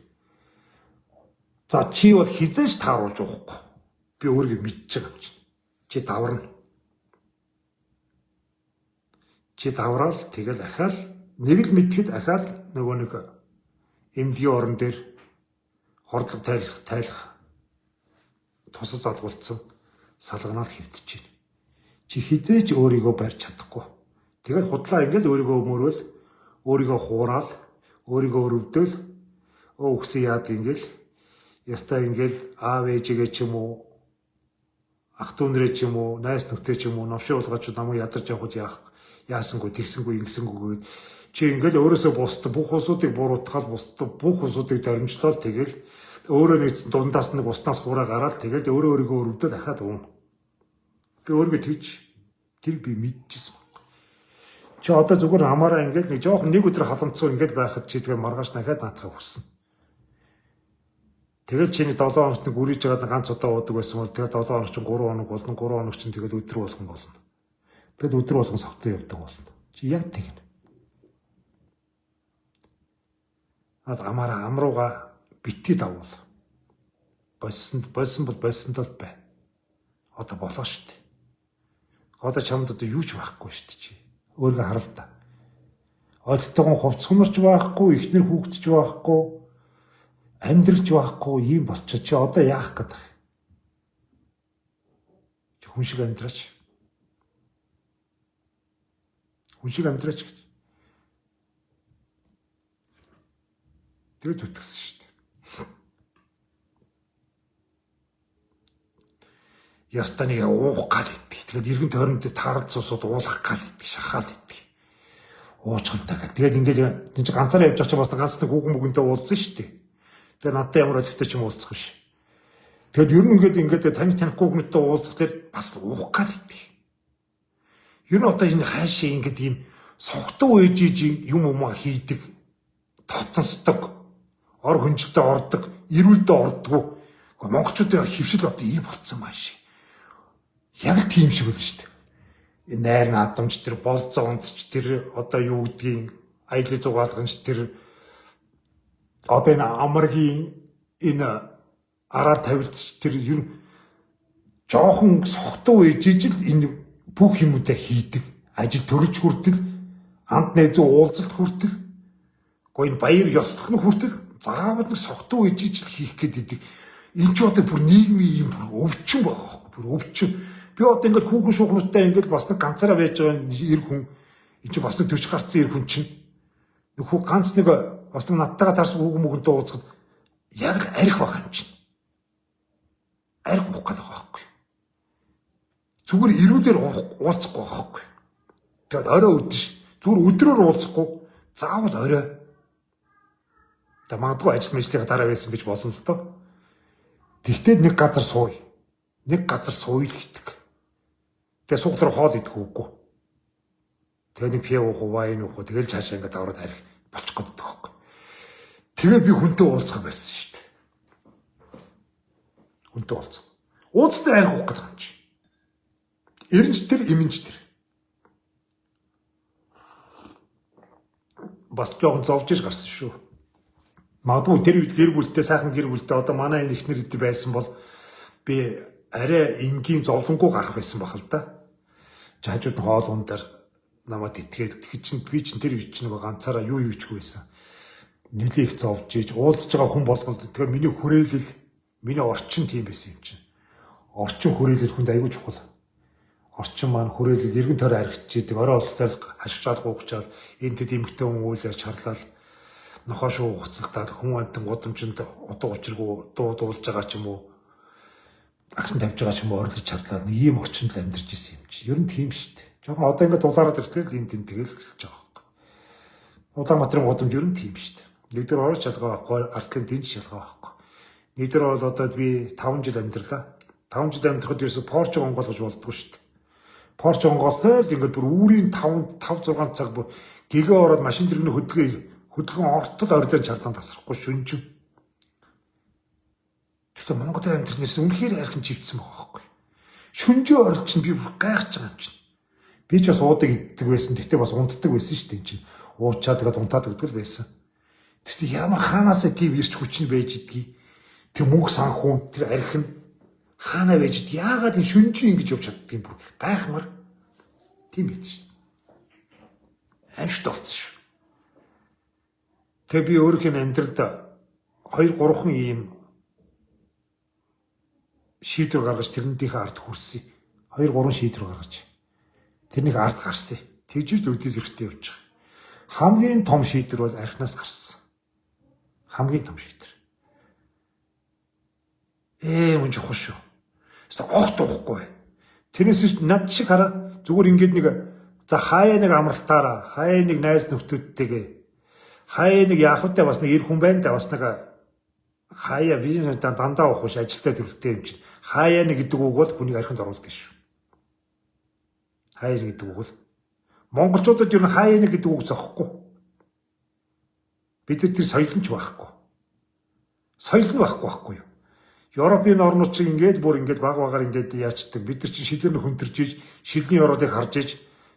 за чи бол хизээж тааруулж уухгүй. Би өөрийгөө мэдж байгаа юм чинь. Чи даварна. Чи давраал тэгэл ахаал нэг л мэдхэд ахаал нөгөө нэг эмдгийн орон дээр хордлого тайлах тусаж залгуулсан салганаал хэвтэж байна. Чи хизээж өөрийгөө барьж чадахгүй. Тэгэл худлаа ингээл өөрийгөө өмөрөөл, өөрийгөө хураал, өөрийгөө өрөвдөөл, өгсөн яад ингээл яста ингээл аав ээжигээ ч юм уу ах дүү нэрээ ч юм уу найз нөхдөд ч юм уу новшин уулгаач намайг ядарч явах яах яасангүй тэгсэнгүй ингэсэнгүй гээд чи ингээл өөрөөсөө бусд бүх улсуудыг буруутгаал бусд бүх улсуудыг дормжлол тэгэл өөрөө нэг дундаас нэг уснаас хураа гараад тэгэл өөрөө өөрийгөө өрөвдөө дахиад уун. Би өөрийгөө тэгж тэр би мэдчихсэн байхгүй. Чи одоо зүгээр хамаараа ингээл нэг жоохон нэг өдөр халамцуу ингээл байхад чи тэгээ маргааш дахиад наатахыг хүснэ. Тэгэл чиний 7 хоногт нэг үрийж байгаа ганц удаа уудаг байсан бол тэгээ 7 хоног чинь 3 хоног болно, 3 хоног чинь тэгэл өдөр болгон болно. Тэгэл өдөр болгон савтан явдаг болно. Чи яг тэгнэ. Над амаараа амрууга битгий давуул. Болсон бол болсондоо л бай. Одоо болоо шүү дээ. Одоо чамд одоо юу ч байхгүй шүү дээ чи. Өөрийгөө харал та. Ойлтойгон хувц хумарч байхгүй, эхнэр хүүхдч байхгүй, амьдралч байхгүй ийм болчиход чи одоо яах гэдэг. Чи хүн шиг амьдраач. Хүн шиг амьдраач гэж. Тэр зүтгэсэн шүү дээ. Яста нэг уух гал идэх. Тэгээд эргэн тойронд таарал цусууд уулах гал идэх, шахаал идэх. Уучгалтай гэл. Тэгээд ингээл энэ чи ганцаараа явж байгаа чи бас ганц нэг хүүхэн мөгөнтэй уулзсан шүү дээ. Тэгээд надтай ямар олигтой ч юм уулзах биш. Тэгэд ер нь ингээд танихгүй хүмүүстээ уулзах тэр бас уух гал идэх. Ер нь одоо энэ хаашаа ингээд ийм согтуу ээж иж юм умаа хийдэг, дотонсдог, ор хөнжилтөд ордог, эрүүлдэ ордгоо. Монголчуудын хөвшил одоо ийм болцсон мааш. Яг л тийм шиг байл шүү дээ. Энэ найр наадамч тэр болцоо унтч тэр одоо юу гэдгийг аялын зугаалганч тэр одоо энэ амаргийн энэ араар тавилтч тэр ер нь жоохон согтуу ээж иж л энэ бүх юмудаа хийдэг. Ажил төрөж хүртэл, анд найзын уулзалт хүртэл, гоо энэ баяр ёслол нь хүртэл заавал нэг согтуу ээж иж л хийх гээд идэг. Энэ ч одоо бүр нийгмийн юм бүр өвчин байгаа байхгүй, бүр өвчин. Би одоо ингээд хүүхэн шуухнуудтай ингээд бас нэг ганцаараа байж байгаа эр хүн, энэ чи бас нэг 40 гарцсан эр хүн чинь нэг хүү ганц нэг бас нэг надтайгаа таарсан хүүхэн мөхөнтэй уулзахад яг л арх байгаа юм чинь. Арх уух гэдэг байгаа байхгүй. Зүгээр эрүүлэр уулзахгүй байгаа байхгүй. Тэгээд орой өдөш зүгээр өдрөөр уулзахгүй заавал орой. За магадгүй ажил мэжлийнхаа дараа байсан гэж болно л доо. Тэгтээ нэг газар сууя. Нэг газар сууя л гэдэг. Тэгээ сууглаар хоол идэх үгүй. Тэгээ нэг пиво уух, вайн уух, тэгэл цаашаа ингээд аваад арих болчих гээд байдаг байхгүй. Тэгээ би хүнтэй уулзах байсан шүү дээ. Хүнтэй уулзах. Уулзтаа арих уух гэдэг юм чи. Эренч тэр, эмэнч тэр. Бас жоохон зовж иж гарсан шүү. Магадгүй тэр үед гэр бүлтэй, сайхан гэр бүлтэй одоо манай энэ ихнэр эд байсан бол би арай энгийн зовлонгүй гарах байсан баг л да. Хажууд нь хоол ундаар намайг итгээл тэгэхэд чинь би чинь тэр үед чинь нөгөө ганцаараа юу юучгүй байсан. Нилээ их зовж иж уулзж байгаа хүн болгонд тэгэхээр миний хүрээлэл, миний орчин тийм байсан юм чинь. Орчин хүрээлэл хүнд аягүй чухал. Орчин маань хүрээлэл эргэн тойрон архич идэг, орой болтол хашгичаал гуугчаал энэ тэд эмгтэн хүн үйлээр чарлал нохоо шуу хуцалтаад хүн амтан гудамжинд утга учиргүй дуу дуулж байгаа ч юм уу агсан тавьж байгаа ч юм уу орилж чарлаа нэг ийм орчинд л амьдарч исэн юм чи. Ер нь тийм шүү дээ. Жохон одоо ингээд дулаараад ирэхлээр л энэ тэн тэгэл эхэлж байгаа байхгүй. Улаанбаатарын гудамж ер нь тийм шүү дээ. Нэгдүгээр орож шалгаа байхгүй, артлын дэнж шалгаа байхгүй. Нэгдүгээр бол одоо би 5 жил амьдралаа. 5 жил амьдрахад ерөөсө Порш онгойлгож болдгоо шүү дээ. Порш онгойлоод ингээд бүр үүрийн 5 5 6 цаг бүр гэгээ ороод машин тэрэгний хөдөлгөөн ортол орилон чарлаан тасрахгүй шүнжин. Гэхдээ Монголын амьдрал нэрсэн үнэхээр архин чивдсэн байгаа байхгүй. Шүнжээ орол чинь би бүр гайхаж байгаа юм чинь. Би ч бас уудаг иддэг байсан. Гэхдээ бас унтдаг байсан шүү дээ энэ чинь. Уучаа тэгээд унтаад өгдөг л байсан. Тэгтээ ямар хаанаасаа тийм ирч хүч нь байж идгийг. Тэр мөнх санхүүн, тэр архин хаанаа байж ид. Яагаад энэ шүнжээ ингэж явж чаддгийг бүр гайхмар. Тийм байд шин. Амжт болцсон шүү. Тэгээ би өөрийнх нь амьдралд 2 3хан ийм шийдвэр гаргаж тэрнийхээ ард хүрсэн. 2 3 шийдвэр гаргаж тэрнийг ард гарсан. Тэгж л өдөөс эрэхтэй явж байгаа. Хамгийн том шийдвэр бол архинаас гарсан. Хамгийн том шийдвэр. Мөн чухал шүү. Хэвээ огт уухгүй. Тэрнээс над шиг хараа зүгээр ингээд нэг за хаяа нэг амралтаараа, хаяа нэг найз нөхдөдтэйгээ, хаяа нэг яах вэ бас нэг эр хүн байна да бас нэг хаяа бизнес дандаа уух биш ажилтаа төрөлтэй юм чинь. Хаяа нэг гэдэг үг бол хүнийг архинд оруулдаг шүү. Хаяа гэдэг үг бол монголчуудад ер нь хаяа нэг гэдэг үг зохихгүй. Бид тэр соёл нь ч байхгүй. Соёл нь байхгүй байхгүй юу? Европын орнууд чинь ингээд бүр ингээд баг багаар ингээд яачдаг. Бид нар чинь шилээр нь хөнтөрж иж, шилний оруудыг харж иж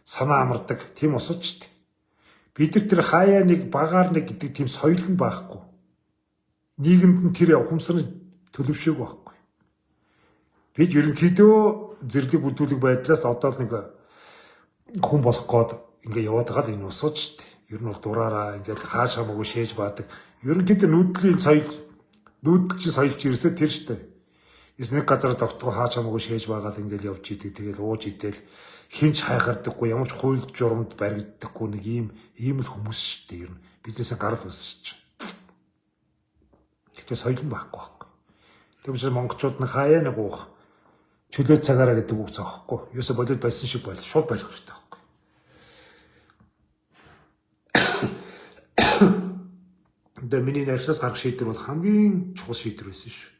санаа амардаг. Тийм усаж штт. Бид нар тэр хаяа нэг багаар нэг гэдэг тийм соёл нь байхгүй. Нийгэмд нь тэр ухамсар нь төлөвшөөг байхгүй. Бид ерөнхийдөө зэрлэг бүдүүлэг байдлаас одоо л нэг хүн болох гээд ингээ яваад байгаа л энэ усаж штт. Ер нь бол дураараа ингээд хааш хамаагүй шээж баадаг. Ерөнхийдөө нүүдлийн соёл нүүдэл чинь соёл чи ерөөсөө тэр штэ. Эс нэг газар тогтгоо хааж хамаагүй шээж баагаал ингээл явж идэг. Тэгэл ууж идэл хинч хайхардаггүй, ямар ч хууль журамд баригддаггүй нэг ийм л хүмүүс штэ. Ер нь биднээсээ гарал үүсэж. Гэхдээ соёл нь байхгүй байхгүй. Тийм учраас монголчууд нь хаяа нэг уух чөлөө цагаараа гэдэг үг зохихгүй. Юусоо болоод байсан шиг бол шууд болох хэрэгтэй байхгүй. Тэгээ миний нархлаас гарах шийдвэр бол хамгийн чухал шийдвэр байсан шүү.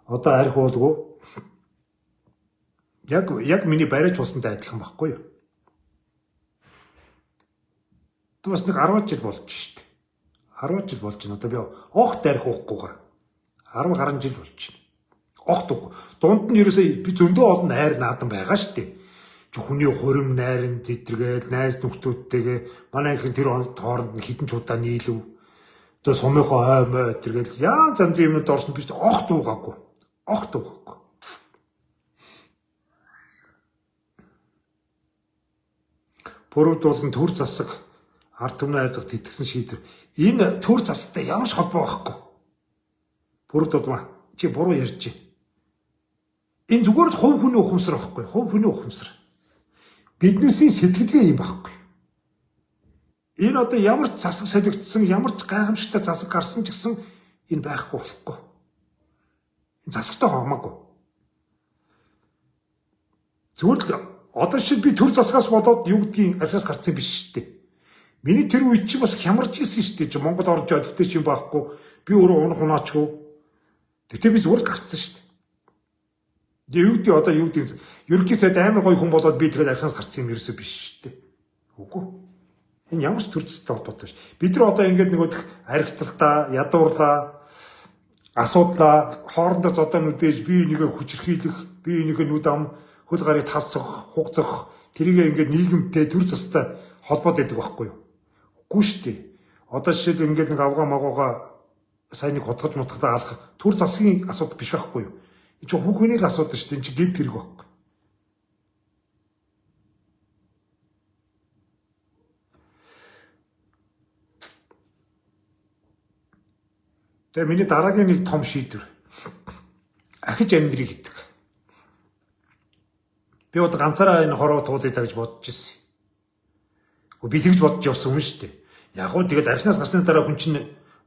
Одоо арх уулгүй. Яг миний бариач усантай адилхан байхгүй юу? Тэг бас нэг 10 жил болж шít. 10 жил болж байна. Одоо би огт арх уухгүйгээр 10 гаруй жил болж байна. Огт уухгүй. Дунд нь ерөөсөө би зөндөө олон найр наадам байгаа шүү дээ. Чи хүний хурим найрын тэтэргээл найз нөхдүүдтэйгээ манай анхин тэр хооронд нь хідэн ч удаа нийлв. Одоо сумынхоо хой мой тэргээл яа зан зэн юмнууд орсон би огт уугаагүй. Огт уугаагүй. Бүрүүдүүлэн төр засаг ард түмний айцах тэтгэсэн шийдвэр. Энэ төр засагтай ямар ч холбоо байхгүй. Бүрүүд удмаа чи буруу ярьж байна. Энэ зүгээр л хувь хүний ухамсар байхгүй. Хувь хүний ухамсар. Биднээсийн сэтгэлгээ юм байхгүй. Энэ одоо ямар ч засаг солигдсон, ямар ч гайхамшигтай засаг гарсан ч гэсэн энэ байхгүй болохгүй. Энэ засагтай хамаагүй. Зүгээр л одоо шил би төр засагаас болоод юу гэдгийг архиас гарцсан биш шүү дээ. Миний тэр үед чи бас хямарч ирсэн шүү дээ. Чи Монгол орж олигтой юм байхгүй. Би өөрөө унах унаачгүй. Тэгтээ би зүгээр л гарцсан шүү дээ. Тэгээ юу гэдэг одоо юу гэдэг ерөнхий сайд амар гоё хүн болоод би тэгээд архиас гарцсан юм ерөөсөө биш шүү дээ. Үгүй. Энэ ямар ч төр засагтай холбоотой биш. Бид нар одоо ингээд нөгөөх архиталтаа, ядуурлаа, асуудлаа, хоорондоо зодоо нүдээж бие бинийгээ хүчирхийлэх, бие бинийгээ нүд ам, хөл гарыг тас цохих, хуг цохих тэрийгээ ингээд нийгэмтэй төр застай холбоод байдаг байхгүй юу? Үгүй шүү дээ. Одоо жишээл ингээд нэг авгаа магууга сайн нэг хутгаж мутгадаа алах төр засгийн асуудал биш байхгүй юу? Энэ чинь хүн хүний л асуудал шүү дээ. Энэ чинь гэмт хэрэг байхгүй. Тэгээ миний дараагийн нэг том шийдвэр ахиж амьдрий гэдэг. Би одоо ганцаараа энэ хороо туулъя даа гэж бодож ирсэн. Гэхдээ би тэгж бодож явсан юм шүү дээ. Яг уу тэгээд архинаас гарсны дараа хүн чинь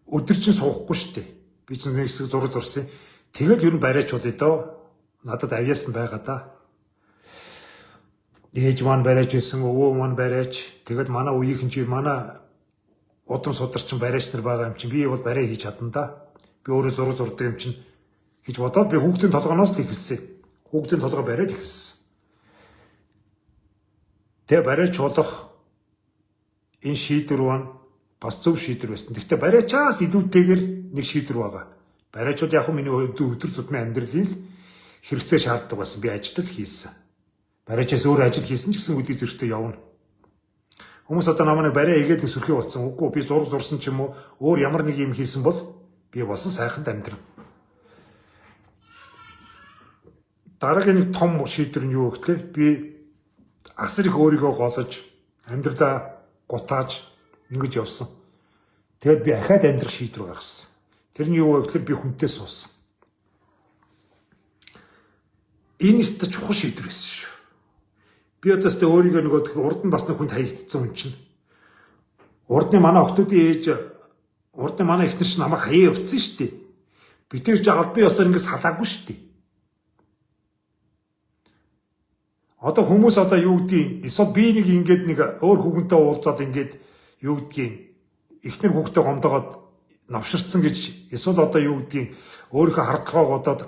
өдөр чинь суухгүй шүү дээ. Би чинь нэг хэсэг зураг зурсан. Тэгэл ер нь бариач болъё доо. Надад авьяас нь байгаа да. Ээж маань бариач байсан, өвөө маань бариач. Тэгэл манай үеийнхэн чи манай удам сударчин бариач нар байгаа юм чинь би бол бариа хийж чадна да. Би өөрөө зураг зурдаг юм чинь гэж бодоод би хүүхдийн толгооноос л эхэлсэн. Хүүхдийн толгой бариад эхэлсэн. Тэгээ бариач болох энэ шийдвэр маань бас зөв шийдвэр байсан. Гэхдээ бариачаас илүүтэйгээр нэг шийдвэр байгаа. Бариачууд яг миний өдөр тутмын амьдралын л хэрэгцээ шаарддаг байсан. Би ажил л хийсэн. Бариачаас өөр ажил хийсэн ч гэсэн өдий зэрэгтэй явна. Хүмүүс одоо намайг бариа хийгээд нэг сүрхий болсон. Үгүй би зураг зурсан ч юм уу өөр ямар нэг юм хийсэн бол би болсон сайханд амьдрав. Дараагийн нэг том шийдвэр нь юу гэхлээр би асар их өөрийгөө голож амьдралаа гутааж ингэж явсан. Тэгээд би ахаад амьдрах шийдвэр гаргасан. Тэр нь юу вэ гэхлээр би хүнтэй суусан. Энэ өстө чухал шийдвэр байсан шүү. Би одоо өстө өөрийгөө нөгөө урд нь бас нэг хүнд хаягдсан хүн чинь. Урдны манай охтуудын ээж, урдны манай эхнэр чинь намайг хаяа явцсан шүү дээ. Би тэр чинь албан ёсоор ингэ салаагүй шүү дээ. Одоо хүмүүс одоо юу гэдгийг эсвэл би нэг ингээд нэг өөр хүүхэнтэй уулзаад ингээд юу гэдгийг эхнэр хүүхдээ гомдоогоод навширцсан гэж эсвэл одоо юу гэдгийг өөрийнхөө хардлагаа годоод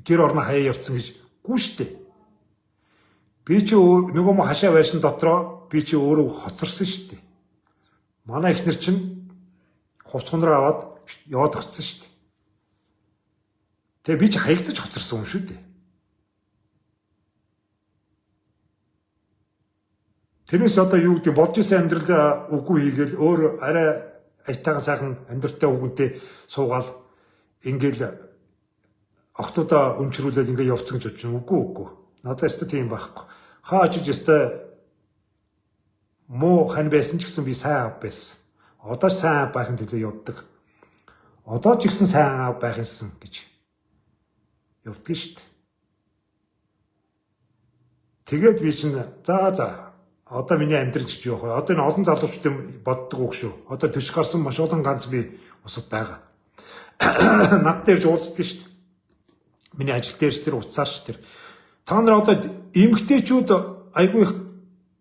гэр орноо хаяа явцсан гэж гүү штэ. Би чи нөгөө мо хашаа байшин дотроо би чи өөрөө хоцорсон штэ. Манай эхнэр чинь хувц хундраа аваад яваад очсон штэ. Тэгээ би чи хаягдаж хоцорсон юм шүү дээ. Тэрнээс одоо юу гэдэг болж исэн амьдрал үгүй хийгээл өөр арай аятайхан сайхан амьдралтай үгэнтэй суугаал ингээл охтуудаа өмчрүүлээд ингээ явцсан гэж бодож байна. Үгүй үгүй. Надад өстө тийм байхгүй. Хаа очиж өстө муу хан байсан ч гэсэн би сайн ав байсан. Одоо ч сайн ав байхын төлөө явдаг. Одоо ч гэсэн сайн ав байх юмсан гэж явдаг шүү дээ. Тэгээд би чинь за одоо миний амьдрал ч юу вэ? Одоо энэ олон залуучууд боддог үг шүү. Одоо төш гарсан маш олон ганц би усад байгаа. Над дээр ч уулздаг шүү дээ. Миний ажил дээр ч тэр утсаар ч тэр. Та нар одоо эмэгтэйчүүд айгүй их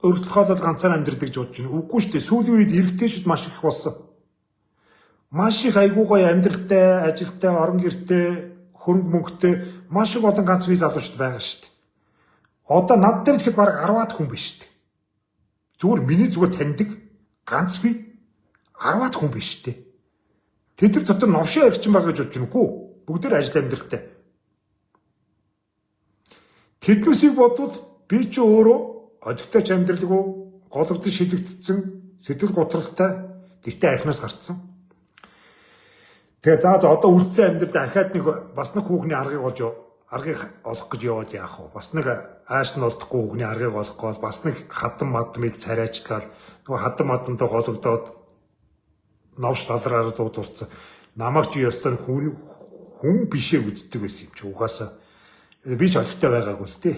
өртөлхөөлөл ганцаар амьдрдаг гэж бодож байна. Үгүй шүү дээ. Сүүлийн үед эрэгтэйчүүд маш их болсон. Маш их айгүй гоё амьдралтай, ажилтай, орон гэртэй хөрөнгө мөнгөтэй маш их олон ганц бие залуучууд байгаа шүү дээ. Одоо над дээр ихэд бараг 10-аад хүн биш шүү дээ. Зүгээр миний зүгээр таньдаг ганц би 10-аад хүн биш шүү дээ. Тэд нар дотор новшин аригчин байгаа гэж бодож байна үгүй. Бүгд ажил амьдралтай. Тэднүүсийг бодвол би ч өөрөө олигтой ч амьдралгүй гологдон шилэгдсэн сэтгэл готролтой тэгтээ архинаас гарцсан. Тэгээ за за одоо үлдсэн амьдрал дахиад нэг бас нэг хүүхний аргыг олж аргыг олох гэж яваад яах вэ? Бас нэг ааш нь олдохгүй хүүхний аргыг олох гол бас нэг хадам мадмыг царайчлал нөгөө хадам мадамтай гологдоод новш талраараа дуудулсан. Намайг чи ёстой хүн хүн бишээ үздэг байсан юм чи угаасаа би ч олигтой байгаагүй л тий.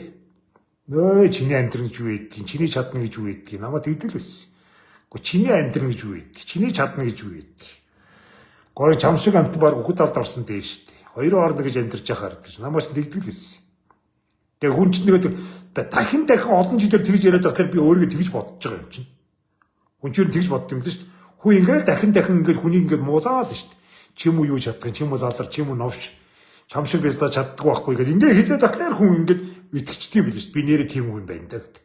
Нөө чиний амьдрал гэж юу гэдгийг, чиний чадна гэж юу гэдгийг намайг тэгдэг л байсан. Гэхдээ чиний амьдрал гэж юу гэдгийг, чиний чадна гэж юу гэдгийг. Гори чам шиг амт баг үхэд алд орсон дээ шүү дээ. Хоёрын хооронд гэж амьдарч яхаар гэж намайг ч тэгдэг л байсан. Тэгээ хүн чинь тэгээд дахин дахин олон жилээр тэгж яриад байхлаар би өөрийгөө тэгж бодож байгаа юм чинь. Хүн чинь тэгж бодд юм л шүү дээ. Хүн ингээл дахин дахин ингээл хүнийг ингээд муулаа л шүү дээ. Чим үү юу чадах юм, чим үү залар, чим үү новш чам шиг байснаа чаддгүй байхгүй гэдэг. Ингээ хэлээд байхлаар хүн ингээд итгэждэг юм билээ шүү. Би нэрээ тийм хүн байна да гэдэг.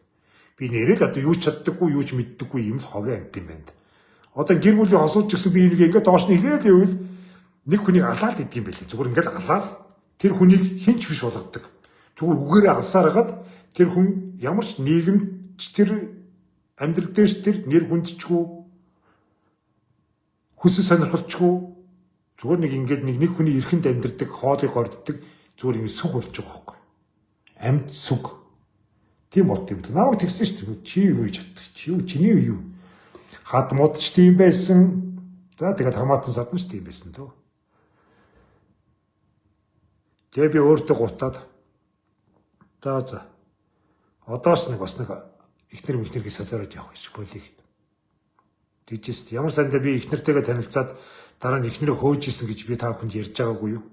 Би нэрээ л одоо юу ч чаддаггүй, юу ч мэддэггүй юм л хогийн амьд юм байна. Одоо гэр бүлийн хосууд ч гэсэн би нэг ингээ доош нь игээл ивэл нэг хүнийг алаад идэм билээ. Зүгээр ингээл алаад тэр хүнийг хинч биш болгодог. Зүгээр үгээрээ алсаар хагаад тэр хүн ямар ч нийгэмч тэр амьдрал дээрч тэр нэр хүндчгүй хүсэл сонирхолчгүй зүгээр нэг ингээд нэг нэг хүний эрхэнд амьдардаг, хоолыг горддог зүгээр ингээд сүг болж байгаа байхгүй. Амьд сүг. Тийм болт юм. Намайг тэгсэн шүү дээ. Чи юу хийж чаддаг? Чи юу чиний юу? Хад мод ч тийм байсан. За тэгээд хамаатан садан ч тийм байсан дөө. Тэгээ би өөртөө гутаад за за. Одоо ч нэг бас нэг ихнэр михнэргийг солиороод явах гэж болиг. Тэгжээс ямар сандаа би ихнэртэйгээ танилцаад дараа нь ихнэрээ хөөж исэн гэж би та бүхэнд ярьж байгаагүй юу?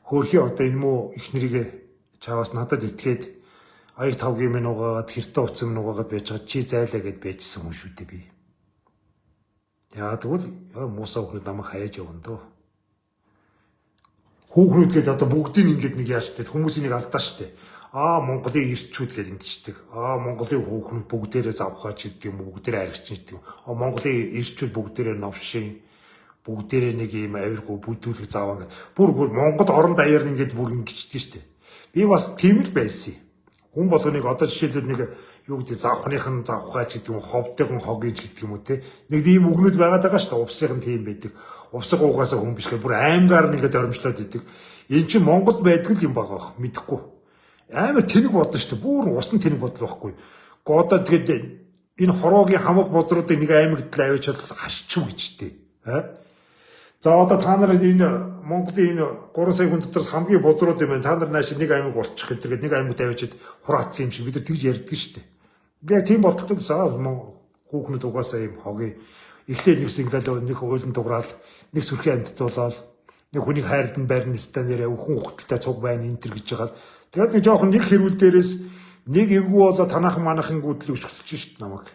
Хөөрхий одоо энэ муу ихнэрийг чаваас надад итгээд аяг тавгийн минь угаагаад хэртэ утсан минь угаагаад байж байгаа чи зайлаа гэд байжсэн хүн шүү дээ би. Яа тэгвэл муусаа хүүхнүүд намайг хаяаж явна дөө. Хүүхнүүд гээд одоо бүгдийг ингээд нэг яаж тэ хүмүүсийг нэг алдаа штэ. Аа Монголын ирчүүд гээд ингэждэг. Аа Монголын хүүхнүүд бүгдээрээ завхаач гэдэг юм уу, бүгдээрээ аригч гэдэг юм. Аа Монголын ирчүүд бүгдээрээ новшин, бүгдээрээ нэг юм авиргүй бүдүүлэг заваа ингээд бүр бүр Монгол орон даяар ингээд бүр ингэждэг штэ. Би бас тийм л байсан. Хүн болгоныг одоо жишээлбэл нэг юу гэдэг завхных нь завхаач гэдэг юм, ховдын хогийн гэдэг юм уу те. Нэг ийм үгнүүд байгаад байгаа шүү дээ. Увсынх нь тийм байдаг. Увсаг уугаасаа хүн биш гэх бүр аймгаар нэгэд оромжлоод идэг. Эн чинь Монголд байдаг л юм байгаа бох мэдэхгүй. Амар тэнэг бодно шүү дээ. Бүр усан тэнэг бодол байхгүй. Гэхдээ одоо тэгээд энэ хороогийн хамаг бозруудыг нэг аймагт л авчиад хашчих гэж тээ. Аа? За одоо та нар энэ Монголын энэ 3 сая хүн дотроос хамгийн бозрууд юм байна. Та нар нааш нэг аймаг болчих гэдэг нэг аймагт авчиад хураацсан юм шиг бид нар тэгж ярьдаг шүү дээ. Би яг тийм бодолтой гэсэн. Хүүхнүүд угаасаа юм хогийн эхлээл нэгс ингээл нэг уйлан дуграал нэг сүрхий амьдтуулаад нэг хүнийг хайрдан байрна ста нэрээ хүн хөхтөлтэй цуг байна энэ төр гэж байгаа. Тэгээд нэг жоохон нэг хэрүүл дээрээс нэг эвгүй болоо танаахан манаахан гүйдэл өшгөлж шít намайг.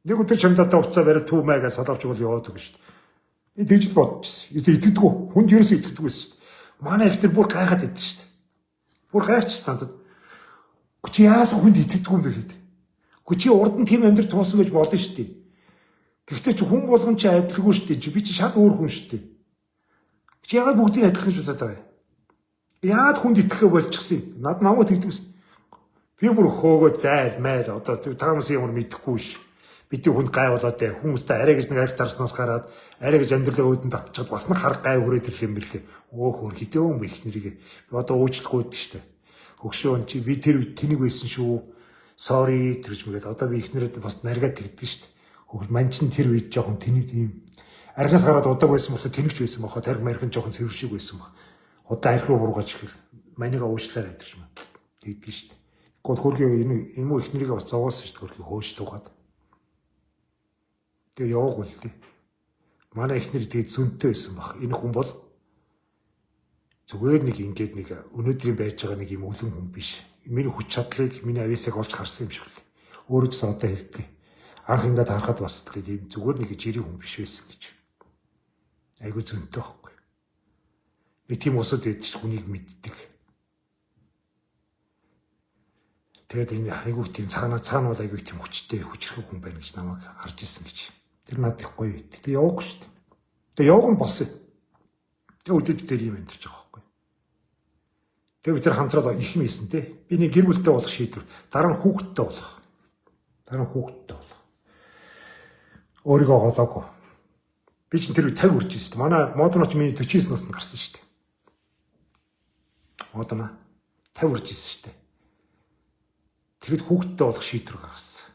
Нэг өдөр чамдаа уцаа бариад төв маягаа салавч бол яваад өгнө шít. Би тэгж л бодчихсон. Ерөөсөө итгэдэггүй. Хүнд ерөөсөө итгэдэггүй байсан шít. Манай их тэр бүр гайхаад идэв шít. Бүр гайхчихсан надад. Гү чи яасан хүнд итгэдэггүй юм бэ гэхэд. Гү чи урд нь тийм амьдрал туусан гэж болно шít. Гэхдээ чи хүн болгон чи адилгүй шít. Чи би чи шал өөр хүн шít. Чи яагаад бүгдийг адилхан гэж бодоод байгаа юм? Яагаад хүнд итгэхэ болчихсон юм? Над намайг тэгдэг ус. Би бүр хөөгөө зайл майл одоо таамас ямар мэдэхгүй ш. Бидний хүнд гай болоод дээ. Хүмүүстэй арай гэж нэг арх тарснаас гараад арай гэж амьдралаа өөдөн татчихад бас нэг харга гай хүрээд ирлээ юм бэлээ. Өө хөр хэдэн юм их нэрийг би одоо уучлахгүй байдаг штэ. Хөгшөө чи би тэр үед тэнэг байсан шүү. Sorry тэрж мэгээд одоо би их нэрэд бас наргаад тэгдэг штэ. Хөгш ман чин тэр үед жоохон тэнэг юм. Архинаас гараад удааг байсан болохоор тэнэгч байсан баха тарих мархин жоохон цэвэр шиг байсан баг. Одоо арх руу бургаж эхэл. Манига уучлаарай гэдэг юм. Тэгдэг штэ. Гэхдээ хөргийн энэ юм уу их нэрийг бас зовоолсон штэ хөргийн хөөж тугаад. Тэгээ яваагүй л дээ. Манай эхнэр тэгээд зөнтэй байсан баг. Энэ хүн бол зүгээр нэг ингээд нэг өнөөдрийн байж байгаа нэг юм өлөн хүн биш. Миний хүч чадлыг, миний авьяасыг олж харсан юм шиг л. Өөрөө ч одоо хэлдэг. Анх ингээд харахад бас тийм зүгээр нэг жирийн хүн биш байсан гэж. Айгу зөнтэй байхгүй. Нэг тийм усуд байдаг ч хүнийг мэддэг. Тэгээд энэ айгүй тийм цаана цаана бол айгүй тийм хүчтэй хүчрхэг хүн байна гэж намайг харж ирсэн гэж. Тэр надад их гоё. Тэгтээ яваагүй шүү дээ. Тэгээ яваг нь болсон. Тэгээ өдөр бид тэр юм амьдарч байгаа байхгүй. Тэгээ бид тэр хамтраад их юм хийсэн те. Би нэг гэр бүлтэй болох шийдвэр, дараа нь хүүхэдтэй болох. Дараа нь хүүхэдтэй болох. Өөрийгөө голоогүй. Би чинь тэр үе 50 хүрч ирсэн. Манай модноч миний 49 наснд гарсан шүү дээ. Модно 50 хүрч ирсэн шүү дээ. Тэгэд хүүхэдтэй болох шийдвэр гаргасан.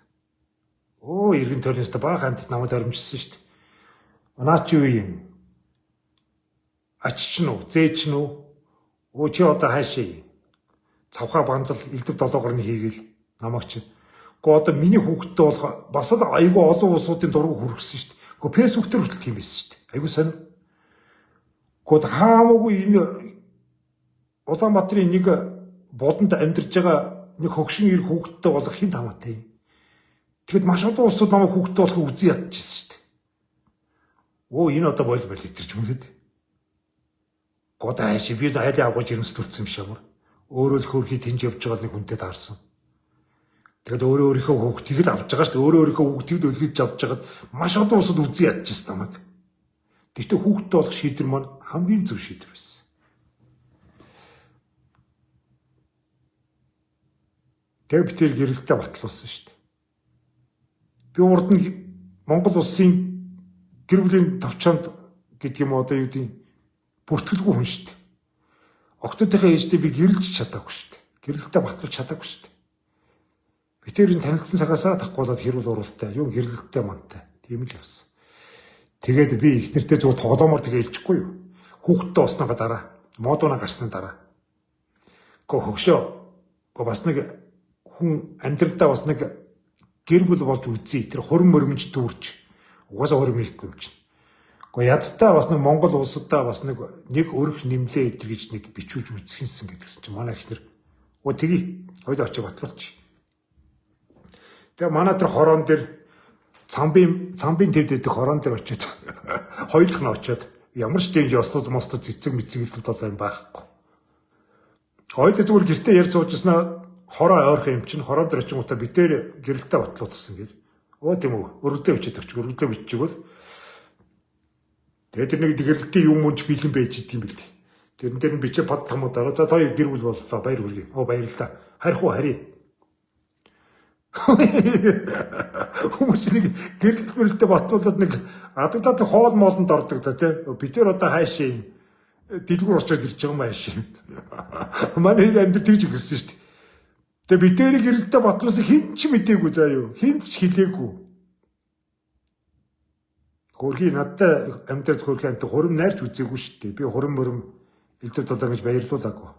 Өө эргэн тойрноос та бага амьтад намайг дормжсон шүү дээ. Наа чи юу юм? Ачч нь үү? Зээч нь үү? Өө чи одоо хаашаа юм? Цавхаа банзал элдв долоогорны хийгээл намайг чи. Гэхдээ одоо миний хүүхэдтэй болох бас л айгүй олон улсуудын дургу хүргэсэн шүү дээ. Гэхдээ Facebook дээр хүртэл тийм байсан шүү дээ. Айгүй сонь. Гэхдээ хаамаагүй энэ Улаанбаатарын нэг бодонд амьдарч байгаа нэг хөгшин ир хүүхэдтэй болох хэн хамаатай юм. Тэгэхэд маш олон улсууд намайг хүүхэдтэй болохыг үзэн ядчихсан шүү дээ. Өө энэ одоо бойл бойл гэтэрч юм гээд. Годаа хайш би айлын авгаж ирэмсдүүлсэн юм шиг амар. Өөрөө л хөөрхий тэнж явж байгаа нэг хүнтэй таарсан. Тэгэхэд өөрөө өөрийнхөө хүүхдийг л авч байгаа шүү дээ. Өөрөө өөрийнхөө хүүхдийг л өлгөж авч байгаад маш олон улсууд үзэн ядчихсан намайг. Гэхдээ хүүхдтэй болох шийдвэр маань хамгийн зөв шийдвэр байсан. Тэгээ би тэр гэрэлтэй батлуулсан шүү дээ. Би урд нь Монгол улсын гэр бүлийн товчоонд гэдэг юм одоо юу гэдэг бүртгэлгүй хүн шүү дээ. Октодынхаа ээжтэй би гэрэлж чадаагүй шүү дээ. Гэрэлтэй батлуулж чадаагүй шүү дээ. Би тэр энэ танилцсан цагаасаа тахгүй болоод хэрүүл уралтай, юм гэрэлтэй мантай. Тийм л явсан. Тэгээд би их нэртэй зүгээр тоглоомор тэгээ илчихгүй юу. Хүүхдтэй болсныхаа дараа, модуна гарсны дараа. Гэхдээ хөгшөө. Гэхдээ бас нэг хүн амьдралдаа бас нэг гэр бүл болж үзье. Тэр хурим мөрмөж дүүрч. Угаасаа хурим хийхгүй юм чинь. Гэхдээ ядтаа бас нэг Монгол улсадаа бас нэг өрх нэмлээ идэр гэж нэг бичүүлж үзхинсэн гэдгсэн чинь манай ихнэр өө тэгье. Хоёул очиж батлуулчих. Тэгээ манай тэр хорон дээр цамбын твд байдаг хорон дээр очиод хоёулах нь очиод ямар ч тийм ёслол мослол цэцэг мэцэг элдв долоо юм байхгүй. Хоёул зүгээр гэртээ ярьж суужснаа хороо ойрхон юм чинь хорон дээр очингуудаа бид дээр гэрэлтэй батлуулсан гэж. Өө тийм үү. Өргөдөө бичээд авчих. Өргөдөө биччихвэл тэгээд тэр нэг гэрэлтийн юм мөн ч бэлэн байж идэм бэл. Тэрэн дээр нь бичээ пад тамуу дараа за та гэр бүл боллоо баяр хүргэе. Оо баярлалаа. Харих уу харъя. Хүмүүс нэг гэрэлт мөрөлтөд батлуулаад нэг адаглаад хоол моолонд ордог да тий. Бид тэр одоо хайшаа дэлгүүр очиод ирж байгаа юм аашаа. Манай амьдрал тэгж ихсэн шүү дээ. Тэгээ бид тэрийг гэрэлтэ батлуулсан хэн ч мдээгүй заа юу. Хэн ч хэлээгүй. Хөрхий надтай амьдрал хөрхий амт хурим найрч үзээгүй шүү дээ. Би хурим мөрөм элдв долоо гэж баярлуулаагүй.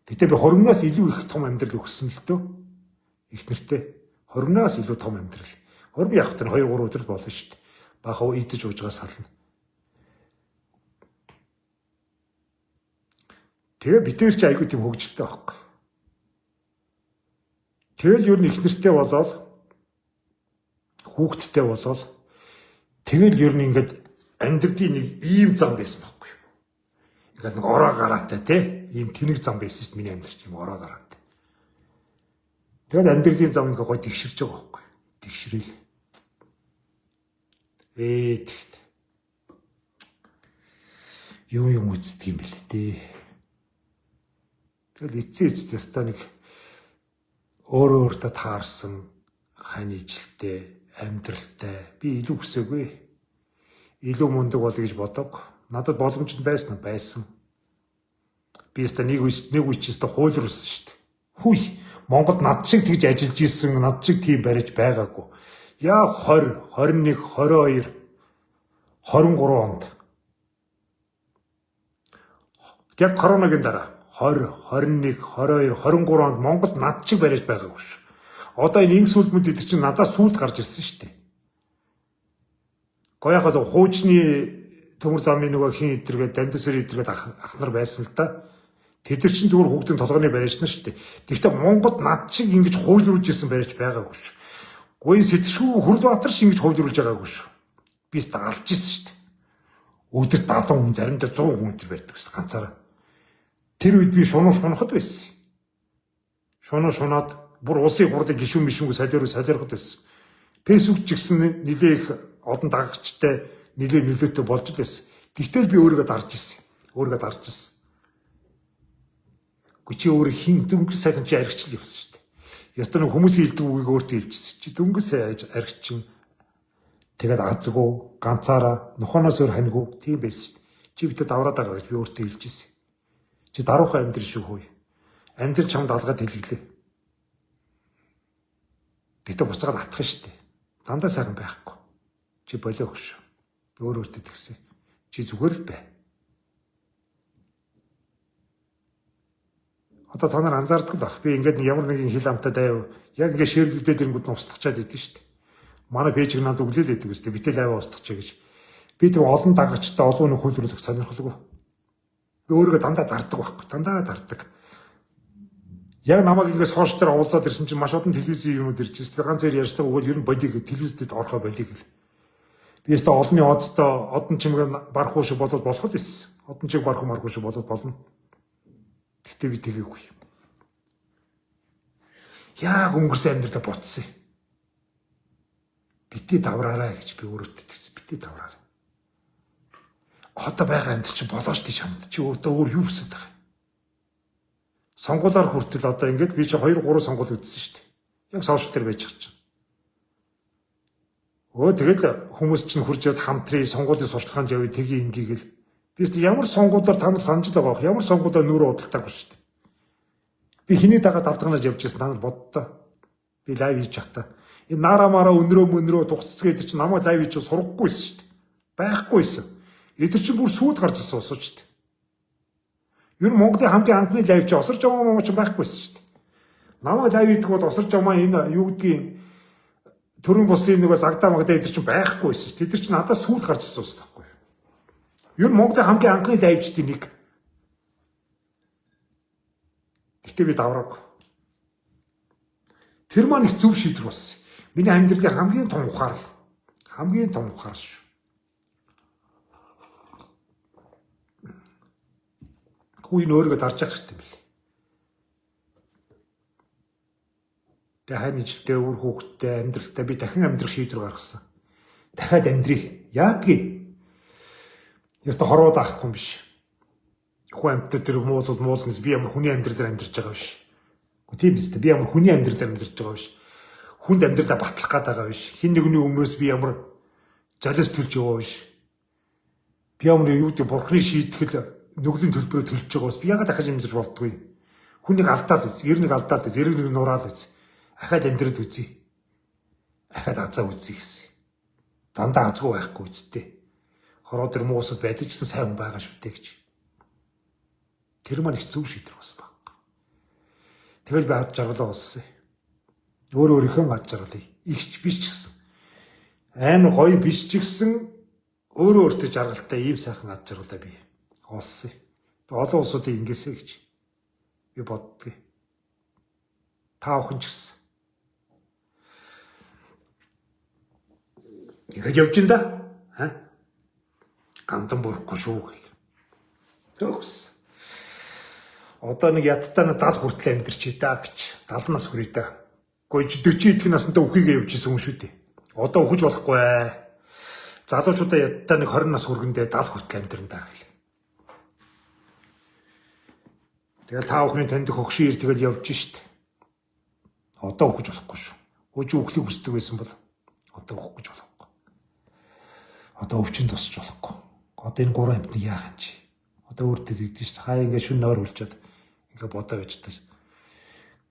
Гэтэ би хуримнаас илүү их том амьдрал өгсөн л дөө. Их нэртэй. Хуримнаас илүү том амьдрал. Хурим явах тань 2 3 өдөр болно шүү дээ. Баха идэж ууж байгаа сална. Тэгээ бид тэр чи айгүй тийм хөгжилтэй байхгүй. Тэгэл ер нь их нэртэй болоод хүүхэдтэй болоод тэгэл ер нь ингээд амьдралын нэг ийм зам байсан байхгүй юу. Ингээд нэг ороо гараатай те ийм тэнэг зам байсан шүү дээ миний амьдрал тийм ороо гараатай. Тэгэл амьдралын зам ингээ гой тэгшэрч байгаа байхгүй. Тэгшрэл. Тэгт. Юм үздэг юм бэлээ те. Тэгэл эцсийн эцэст өстой нэг өөрөө өөртөө таарсан хань ижилтэй, амьдралтай би илүү хүсээгүй. Илүү мундаг болъё гэж бодог. Надад боломж нь байсан уу? Байсан. Би өстой нэг үе чи өстой хуйлруулсан шүү дээ. Хүй, Монголд над шиг тэгж ажиллаж исэн, над шиг тийм бариж байгаагүй. Яа 20, 21, 22, 23 онд. Яг коронагийн дараа 20, 21, 22, 23 онд Монголд над шиг бариж байгаагүй шүү. Одоо энэ инг сүлдмэд идэр чинь надаас сүлд гарч ирсэн шүү дээ. Гоёход хуучны төмөр замын нөгөө хин идэргээд дандасэр идэргээд ах нар байсан л да. Тэд нар чинь зүгээр хүүхдийн толгойн бариач нар шүү дээ. Тэгэхдээ Монголд над шиг ингэж хуйлруулж исэн бариач байгаагүй шүү. Гуйн сэтгшгүй Хөрөлбаатар шиг ингэж хуйлруулж байгаагүй шүү. Би дагалж исэн шүү дээ. Өдөр 70 хүн, заримдаа 100 хүн өдр барьдаг гэсэн ганцаараа. Тэр үед би шунуу шунахад байсан. Шунуу шунаад бүр улсын хурлын гишүүн мишүүнгүй солиороо солиороход байсан. Facebook ч гэсэн нэлээ их олон дагагчтай нэлээ нөлөөтэй болж л байсан. Тэгтэл би өөрийгөө дарж ирсэн. Өөрийгөө дарж ирсэн. Гэхдээ чи өөрөө хин дөнгөж сайхан чи аригчл явсан шүү дээ. Ёстой нэг хүмүүсийн хэлдэг үгийг өөртөө хэлчихсэн. Чи дөнгөж сайн аригчин тэгээд азгүй ганцаараа нухаанаас өөр ханьгүй тийм байсан шүү дээ. Чи бидэд давраад байгаа гэж би өөртөө хэлж ирсэн. Чи даруухан амьдрал шүү хөөе. Амьдрал чамд алгаад хэлгэлээ. Гэтэ буцаад атах шүү дээ. Дандаа сайхан байхгүй. Чи болио хөш. Өөр өөртөө тэгсэн. Чи зүгээр л бай. Одоо та нар анзаардаг л бах. Би ингээд ямар нэгэн хил амтай дайв яг ингээд ширлэгдээд ирэнгүүт нь устгачаад идэв шүү дээ. Манай пэйжийг надад өглөөл идэг үстэй. Битэл аваа устгачаа гэж. Би тэр олон дагагчтай олон хүн хөлрүүлэх сонирхолгүй. Би өөрийгөө дандаа дарддаг байхгүй. Дандаа дарддаг. Яг намайг ингээд сошиал дээр оволцоод ирсэн чинь маш олон телевизийн юмуд ирж ирсэн. Би ганц хоёр ярьцлага өгөөд ер нь болиг телевизэд орохоо болиг гэл. Би өстө олонний одтой одон чимгээ барах уу шиг болоод болох л байсан. Одон чиг барах уу марах уу шиг болоод болно. Гэхдээ би тэгээгүй. Яг өнгөрсөн амьдралаа ботсон юм. Бити давраарай гэж би өөрөөдөө тэгсэн. Бити давраарай. Одоо байгаа амьдрал чинь болоо шүү дээ чамд. Чи одоо өөр юу хүсэж байгаа юм? Сонгуулаар хүртэл одоо ингээд би чи 2 3 сонгуул үзсэн шүү дээ. Яг сошиал дээр байж байгаа чинь. Өө тэгэл хүмүүс чинь хурж яд хамтрий сонгуулийн сурталчилгаанд явъя тгий ингийг л. Би ч ямар сонгуулиар та нар санаж л байгаа бох. Ямар сонгуулиар нүүрээ худалдаагүй шүү дээ. Би хэний дагаад алдганаж явж байсан та нар боддоо. Би live хийж байхдаа. Энэ нара мара өнрөө мөнрөө дугццгээ эдэр чинь намайг live хийж сургахгүй байсан шүү дээ. Байхгүй байсан. Эдэр чинь бүр сүйд гарч ирсэн усууч шүү дээ. Ер нь Монголын хамгийн анхны live чи осор жамаа маа ч байхгүй байсан шүү дээ. Намайг live хийдэг бол осор жамаа энэ юу гэдгийг төрийн бусын нөгөө загдаа магдаа эдэр чинь байхгүй байсан шүү дээ. Эдэр чинь надаас сүйд гарч ирсэн ус байхгүй. Ер нь Монголын хамгийн анхны live чдын нэг. Гэтэ би давраагүй. Тэр маань их зөв шийдвэр болсон. Миний амьдралын хамгийн том ухаарл. Хамгийн том ухаарл шүү. Хүү энэ өөрийгөө дарж явах хэрэгтэй юм бэл. Тэгээ хань ижилтэй, үр хүүхэдтэй, амьдралтай би дахин амьдрах шийдвэр гаргасан. Дахиад амьдрий. Яадгийг. Яста хорвоод авахгүй юм биш. Хүн амьтад тэр муулал муулнаас би ямар хүний амьдралаар амьдарч байгаа биш. Үгүй тийм биз дээ. Би ямар хүний амьдралаар амьдарч байгаа биш. Хүнд амьдралаа батлах гээд байгаа биш. Хин нэгний өмнөөс би ямар золиос төлж яваа биш. Би ямар юу гэдэг бурхны шийтгэл нүглийн төлбөрөөр төлж байгаа бас би ягаад дахиж амьдарч болдгүй. Хүнийг алдаал үз, ер нэг алдаал үз, эрэг нэг нураал үз. Ахаад амьдрал үзье. Ахаад азаа үзье гэсэн. Дандаа азгүй байхгүй үсттэй. Хороо тэр муусад байдаг ч гэсэн сайн хүн байгаа шүү дээ гэж. Тэр маань их зөв шийдвэр бас баг. Тэгэл би ад жаргалаа болсон. Өөр өөрийнхөө ад жаргалыг ихч биш ч гэсэн. Амар гоё биш ч гэсэн өөрөө өөртөө жаргалтай ийм сайхан ад жаргалаа би олсон. Олон улсуудыг ингээсэ гэж би боддгийг. Та бүхэн ч гэсэн. Ингээд явж ин да. Ха? Гандан бүрхгүй шүү гэл. Төгс. Одоо нэг ядтаа 70 хүртэл амьдарч да гэж. 70 нас хүрээ да. Гэхдээ 40 идэх насандаа үхийгээ явж исэн хүн шүү дээ. Одоо үхэж болохгүй ээ. Залуучуудаа ядтаа нэг 20 нас хүргэндээ 70 хүртэл амьдарна даа гэл. Тэгэл та бүхний таньдаг хөгшин ир тэгэл явж штт. Одоо үхэж болохгүй шүү. Хөөж үхлийг хүсдэг байсан бол одоо үхэх гэж болохгүй. Одоо өвчин тусч болохгүй. Одоо энэ гурван амьтныг яах юм чи? Одоо өөртөө тэгдэж штт. Хаа ингээ шүн нойр хүлчээд ингээ бодоо байж таа.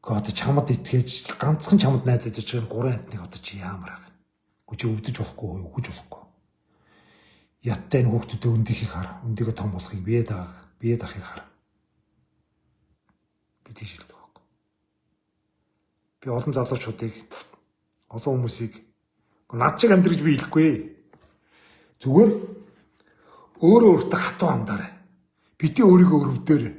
Гэхдээ одоо чамд итгэж ганцхан чамд найдаж байгаа энэ гурван амьтныг одоо чи яамаар байгаа юм? Үгүй чи өвдөж болохгүй, үхэж болохгүй. Яттай энэ хүүхдүүдэд өндөхийг хар, өндөгөө том болохыг бие даах, бие дахыг хар. Би тийш хэлдэг байхгүй. Би олон залуучуудыг, олон хүмүүсийг над шиг амьдраж би хэлэхгүй. Зүгээр өөрөө өөртөө хатуу хандаарай. Бити өөрийгөө өрөвдөөрэй.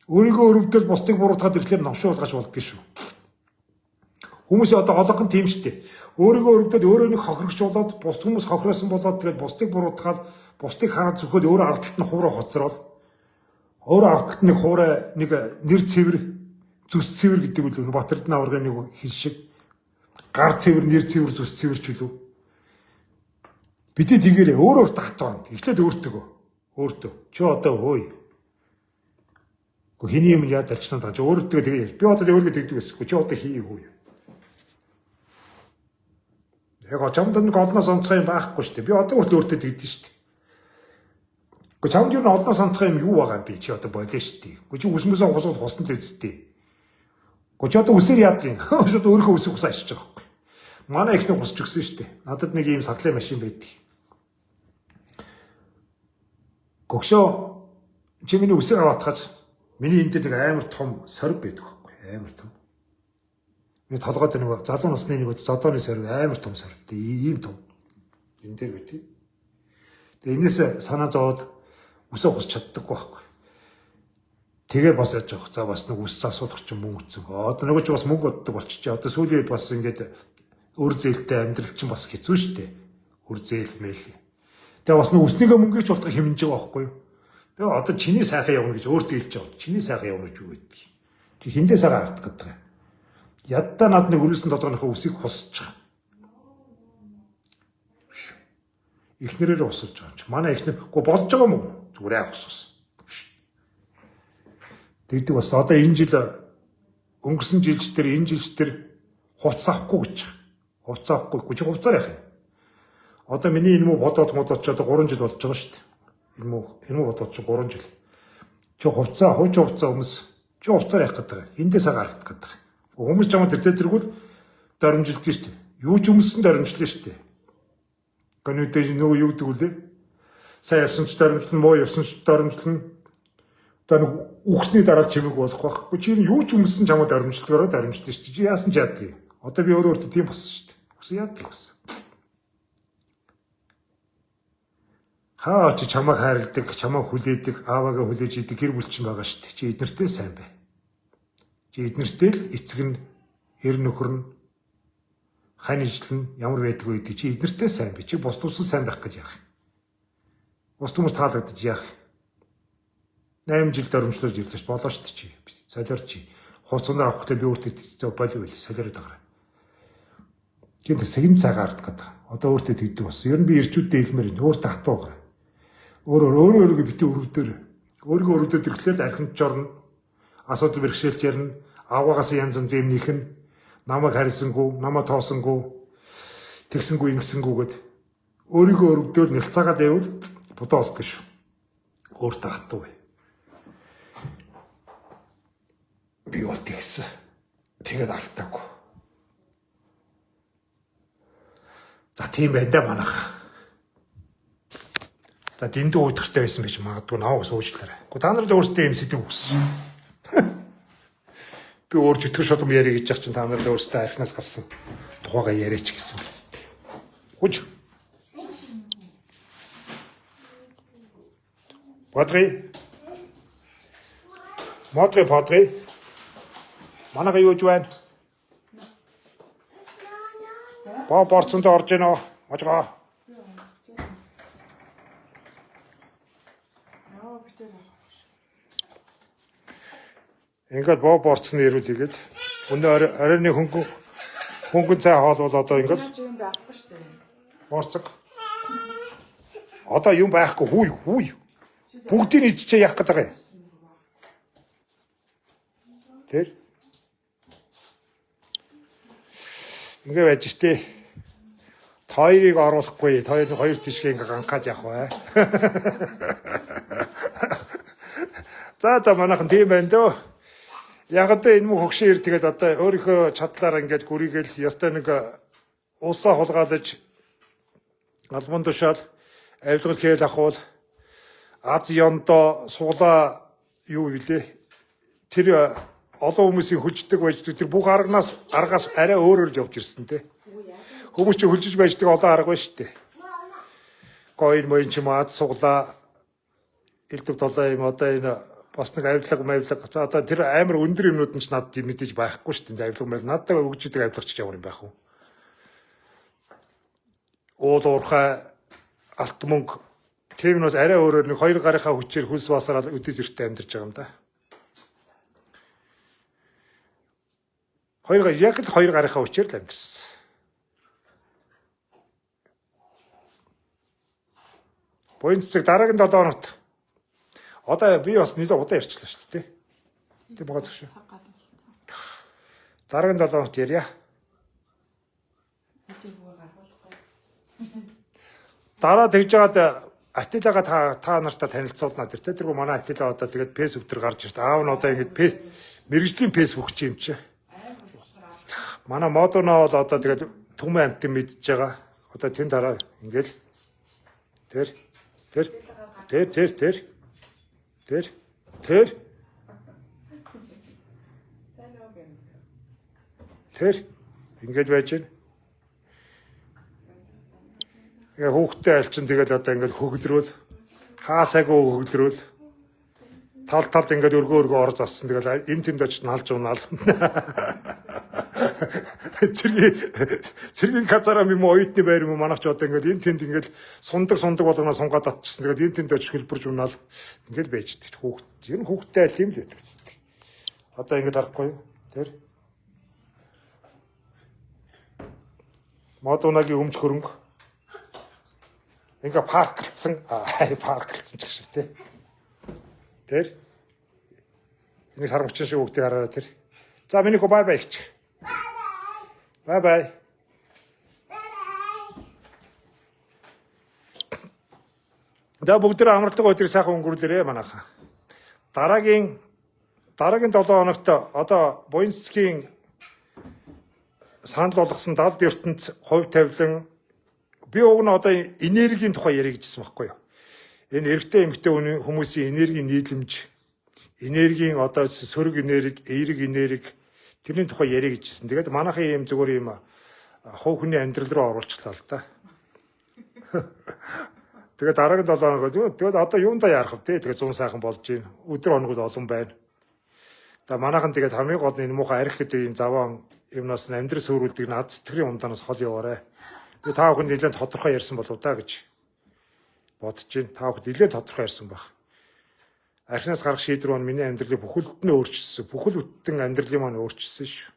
Өөрийгөө өрөвдөөл бусдыг буруутгаад ирэхлээр новшин уулгаж болдгоо шүү. Хүмүүс одоо олонхон тийм шүү дээ. Өөрийгөө өрөвдөд өөрөө нэг хохирогч болоод бусд хүмүүс хохироосон болоод тэгээд бусдыг буруутгаад бусдыг хараад зүхэл өөрөө ард талд нь хувраа хоцрол. Өөр авталт нэг хуурай нэг нэр цэвэр зүс цэвэр гэдэг үл Батэрдэн аваргын нэг хэл шиг гар цэвэр, нэр цэвэр, зүс цэвэр ч үлээ. Бидний тэгээрээ өөр өөр татваанд. Эхлээд өөртөө. Өөртөө. Чи одоо хөөе. Гэхдээ хиний юм яад алчнаад байгаа. Чи өөртөө тэгээ. Би одоо өөргөө тэгдэг байсан. Чи одоо хий хөөе. Яг чамд нэг олноос онцгой юм байхгүй шүү дээ. Би одоо хүртэл өөртөө тэгдэг шүү дээ. Гэхдээ чамд юу н олноос онцгой юм юу байгаа юм би чи одоо болоо шүү дээ. Гэхдээ чи үсмэсээ хусвал хусна л үсттэй. Гэхдээ чи одоо үсээр яадаг юм. Шууд өөрийнхөө үсийг хусаа ачиж байгаа байхгүй. Манай ихнэр хусч өгсөн шүү дээ. Надад нэг ийм садлын машин байдаг. Гөгшөө чи миний үсийг аваад хаж миний энэ дээр нэг амар том сорив байдаг байхгүй. Амар том. Миний толгойд нэг залуу насны нэг зодооны сорив амар том сорив. Ийм том. Энэ дээр байдаг. Тэгээ энэс санаа зовоод үсээ хусч чаддаггүй байхгүй. Тэгээ бас яаж явах. За бас нэг үс засуулах чинь мөнгө зөг. Одоо нөгөө чи бас мөнгө боддог болчихжээ. Одоо сүүлийн үед бас ингээд өр зээлтэй амьдрал чинь бас хэцүү шүү дээ. Өр зээл мэйл. Тэгээ бас нэг үснийгээ мөнгөч болтго хэмнэж байгаа байхгүй юу? Тэгээ одоо чиний сайхан явна гэж өөртөө хэлж байгаа. Чиний сайхан явна гэж юу гэдэг. Чи хиндээ сайхан харагдах гэдэг юм. Яддаа над нэг өрөөсөн толгойнхоо үсийг хусчих. Эхнэрээр усаж байгаа юм чи. Манай эхнэр үгүй болж байгаа юм уу? Зүгээр аа хусус. Тэгдэг бас одоо энэ жил өнгөрсөн жилч тэр энэ жилч тэр хувцас авахгүй гэж. Хувцас авахгүй. Чи хувцаар яах юм? Одоо миний энэ муу бодоод модоод ч одоо 3 жил болж байгаа шүү дээ. Энэ муу бодоод чи 3 жил. Чи хувцаа, хуучин хувцаа өмс. Чи хувцаар яах гэдэг юм? Эндээс харагдах гэдэг. Хүмүүс ч юм тэр тэргүүл доромжилдэг шүү дээ. Юу ч өмссөн доромжлоо шүү дээ. Гэнүүдээ нөгөө юу гэдэг үлээ? Сайн явсан ч доромжлно, муу явсан ч доромжлно. Одоо нэг үхсний дараа чимэг болох байхгүй. Чи юу ч өмссөн чамаа доромжлогоороо доромжлоо шүү дээ. Чи яасан ч яадаг юм. Одоо би өөрөө өөртөө тийм болсон шүү дээ. Үхсэн яадаг гэсэн. Хаа чи чамайг хайрладаг, чамайг хүлээдэг, ааваагаа хүлээж идэг гэр бүл чинь байгаа шүү дээ. Чи эднэртэй сайн бай. Чи эднэртэй л эцэг нь, эр нөхөр нь, хань ижил нь ямар байдаг вэ гэдэг чи эднэртэй сайн бай. Чи бус тусад сайн байх гэж яах юм? Бус хүмүүс таалагдаж яах юм? 8 жил доромжлож ирлээ ш болоо шүү дээ чи. Солиор чи. Хувцсанаар авах гэдэг би өөртөө болов байл солиороод байгаа. Гэнт сэгэн цагаа ардах гэдэг. Одоо өөртөө тэгдэг болсон. Ер нь би ирчүүдтэй хэлмээр энэ өөртөө хатуу байгаа. Өөр өөрийгөө битгий өрөвдөр. Өөрийгөө өрөвдөд ирэхлээр архинд жорно. Асуудал бэрхшээлч ярина. Аваагаас янз янз юм нэх нь намайг харьсангүй, намайг тоосонгүй, тэгсэнгүй, ингэсэнгүй гэд өөрийгөө өрөвдөөл нэлцаагаад байвал будаа олдох шүү. Өөртөө хатуу бай. Би бол тэгсэн. Тэгээд алтаагүй. За тийм байна да манайх. За дэндүү уйдгартай байсан байж магадгүй намайг суучлаарай. Гэхдээ та нар л өөрсдөө юм сэдв өгсөн. Би өөр чөтгөр шудам яриа гэж яах чинь та нар л өөрсдөө архинаас гарсан тухайгаа яриач гэсэн юм зү. Хүч. Бодгий. Модгий подгий. Манайха юу гэж байна? Боо борцонд орж гинөө. Можгоо. Ингээд боо борцны ирүүл игээд өнөө оройн хөнгөн цай хоол бол одоо ингээд юм байхгүй шүү дээ. Борцог. Одоо юм байхгүй хүй хүй. Бүгдийг иччихээ яах гэдэг юм. Тэр ингээ байж штэ. Хоёрыг оруулахгүй, хоёр тишгээ ингээ ганхаад явах бай. За за манайхан тийм байна дөө. Яг одоо энэ мөх хөгшин ир тэгээд одоо өөрийнхөө чадлаар ингээд гүрийгээл ёстой нэг улсаа хулгайлаж албан тушаал авилгал хээл ахуул аз ёндоо суглаа юу билээ. Тэр олон хүмүүсийн хөлждөг байж тэр бүх аргаас арай өөрөөр явж ирсэн те. Хүмүүс чи хөлжиж байждаг олон арга байна шүү дээ. Гоён моён ч юм аз суглаа элдв долоо юм одоо энэ бас нэг авилга мавилга. За одоо тэр амар өндөр юмнууд нь ч надад мэдээж байхгүй шүү дээ. Авилга мавилга надад өгч идэг авилгач ямар юм байх вэ? Уул уурхай алт мөнгө Тийм нь бас арай өөрөөр нэг хоёр гарынхаа хүчээр хөлс басараад өдөө зэрэгтэй амьдарч байгаа юм да. Хоёр яг л хоёр гарынхаа хүчээр л амьдарсан. Буян цэцэг дараагийн 7 хоногт одоо би бас нэлээд удаан ярьчлаа шүү дээ. Тийм байгаа зөв шүү. Цаг гарна болсон. Дараагийн 7 хоногт ярья. Ижиг хүү гаргуулахгүй. Дараа тэгж жагаад Атилага та нартай танилцуулнаа тэр тэ тэргүй манай Атила одоо тэгээд фэйсбુક дээр гарч ирт. Аав нь одоо ингэж мэргэжлийн фэйсбુક чи юм чи. Ай хүртэл гаргуулах. Манай модуна бол одоо тэгээд түмэн амтан мэдж байгаа. Одоо тэн дараа ингээл тэр тэр тэр тэр тэр тэр тэр Сайн уу гэмт. тэр ингэж байж байна. Тэгээ хүүхдтэй альчин тэгээд одоо ингээд хөгдрөөл хаасаагүй хөгдрөөл тал талд ингээд өргөө өргөө ор зассан тэгэл энэ тэнд очиж налж унаал цэргийн казараа юм уу оюутны байр юм уу манайх ч одоо ингээд энэ тэнд ингээд сундаг сундаг болгоно сунгаад татчихсан тэгээд энэ тэнд очиж хөлбөрж унаал ингээд байж тэр хүүхд ер нь хүүхдтэй айл тийм л байдаг зү. Одоо ингээд харахгүй юу тэр Модунагийн өмч хөрөнгө ингээ парклцсан парклцсан ч гэх шиг тий. Тэр энийг сармагчин шиг хүүхдийг хараарай тэр. За миний хөө бай бай гэж. Бай бай. За бүгд тэр амралтаг өдрийг сайхан өнгөрүүлээрэ манайхаа. Дараагийн 7 хоногт одоо буян цэцгийн санал болгосон далд ертөнц хувь тавилан би уг нь одоо энергийн тухай ярих гэжсэн байхгүй юу? Энэ эрэгтэй эмэгтэй хүмүүсийн энергийн нийлэмж, энергийн одоо сөрөг энерги, эерэг энерги тэрний тухай ярих гэжсэн. Тэгээд манайхын ийм зүгээр ийм хувь хүний амьдрал руу оруулчлаа л да. Тэгээд дараагийн 7 хоног тэгээд одоо юундаа яарах вэ? Тэгээд 100 сайхан болж байна. Өдөр хоногуд олон байна. За манайхан тэгээд хамгийн гол нь энэ муухай арх гэдэг энэ заваан юмнаас нь амьдрал сүрүүлдэг над сэтгэрийн ундаанаас хол яваарэ. Би та бүхэнд нэлээд тодорхой ярьсан болов да гэж бодож байна. Та бүхэнд нэлээд тодорхой ярьсан байх. Архинаас гарах шийдвэр маань миний амьдралыг бүхэлд нь өөрчилсөн. Бүхэл бүтэн амьдралын маань өөрчилсөн шүү.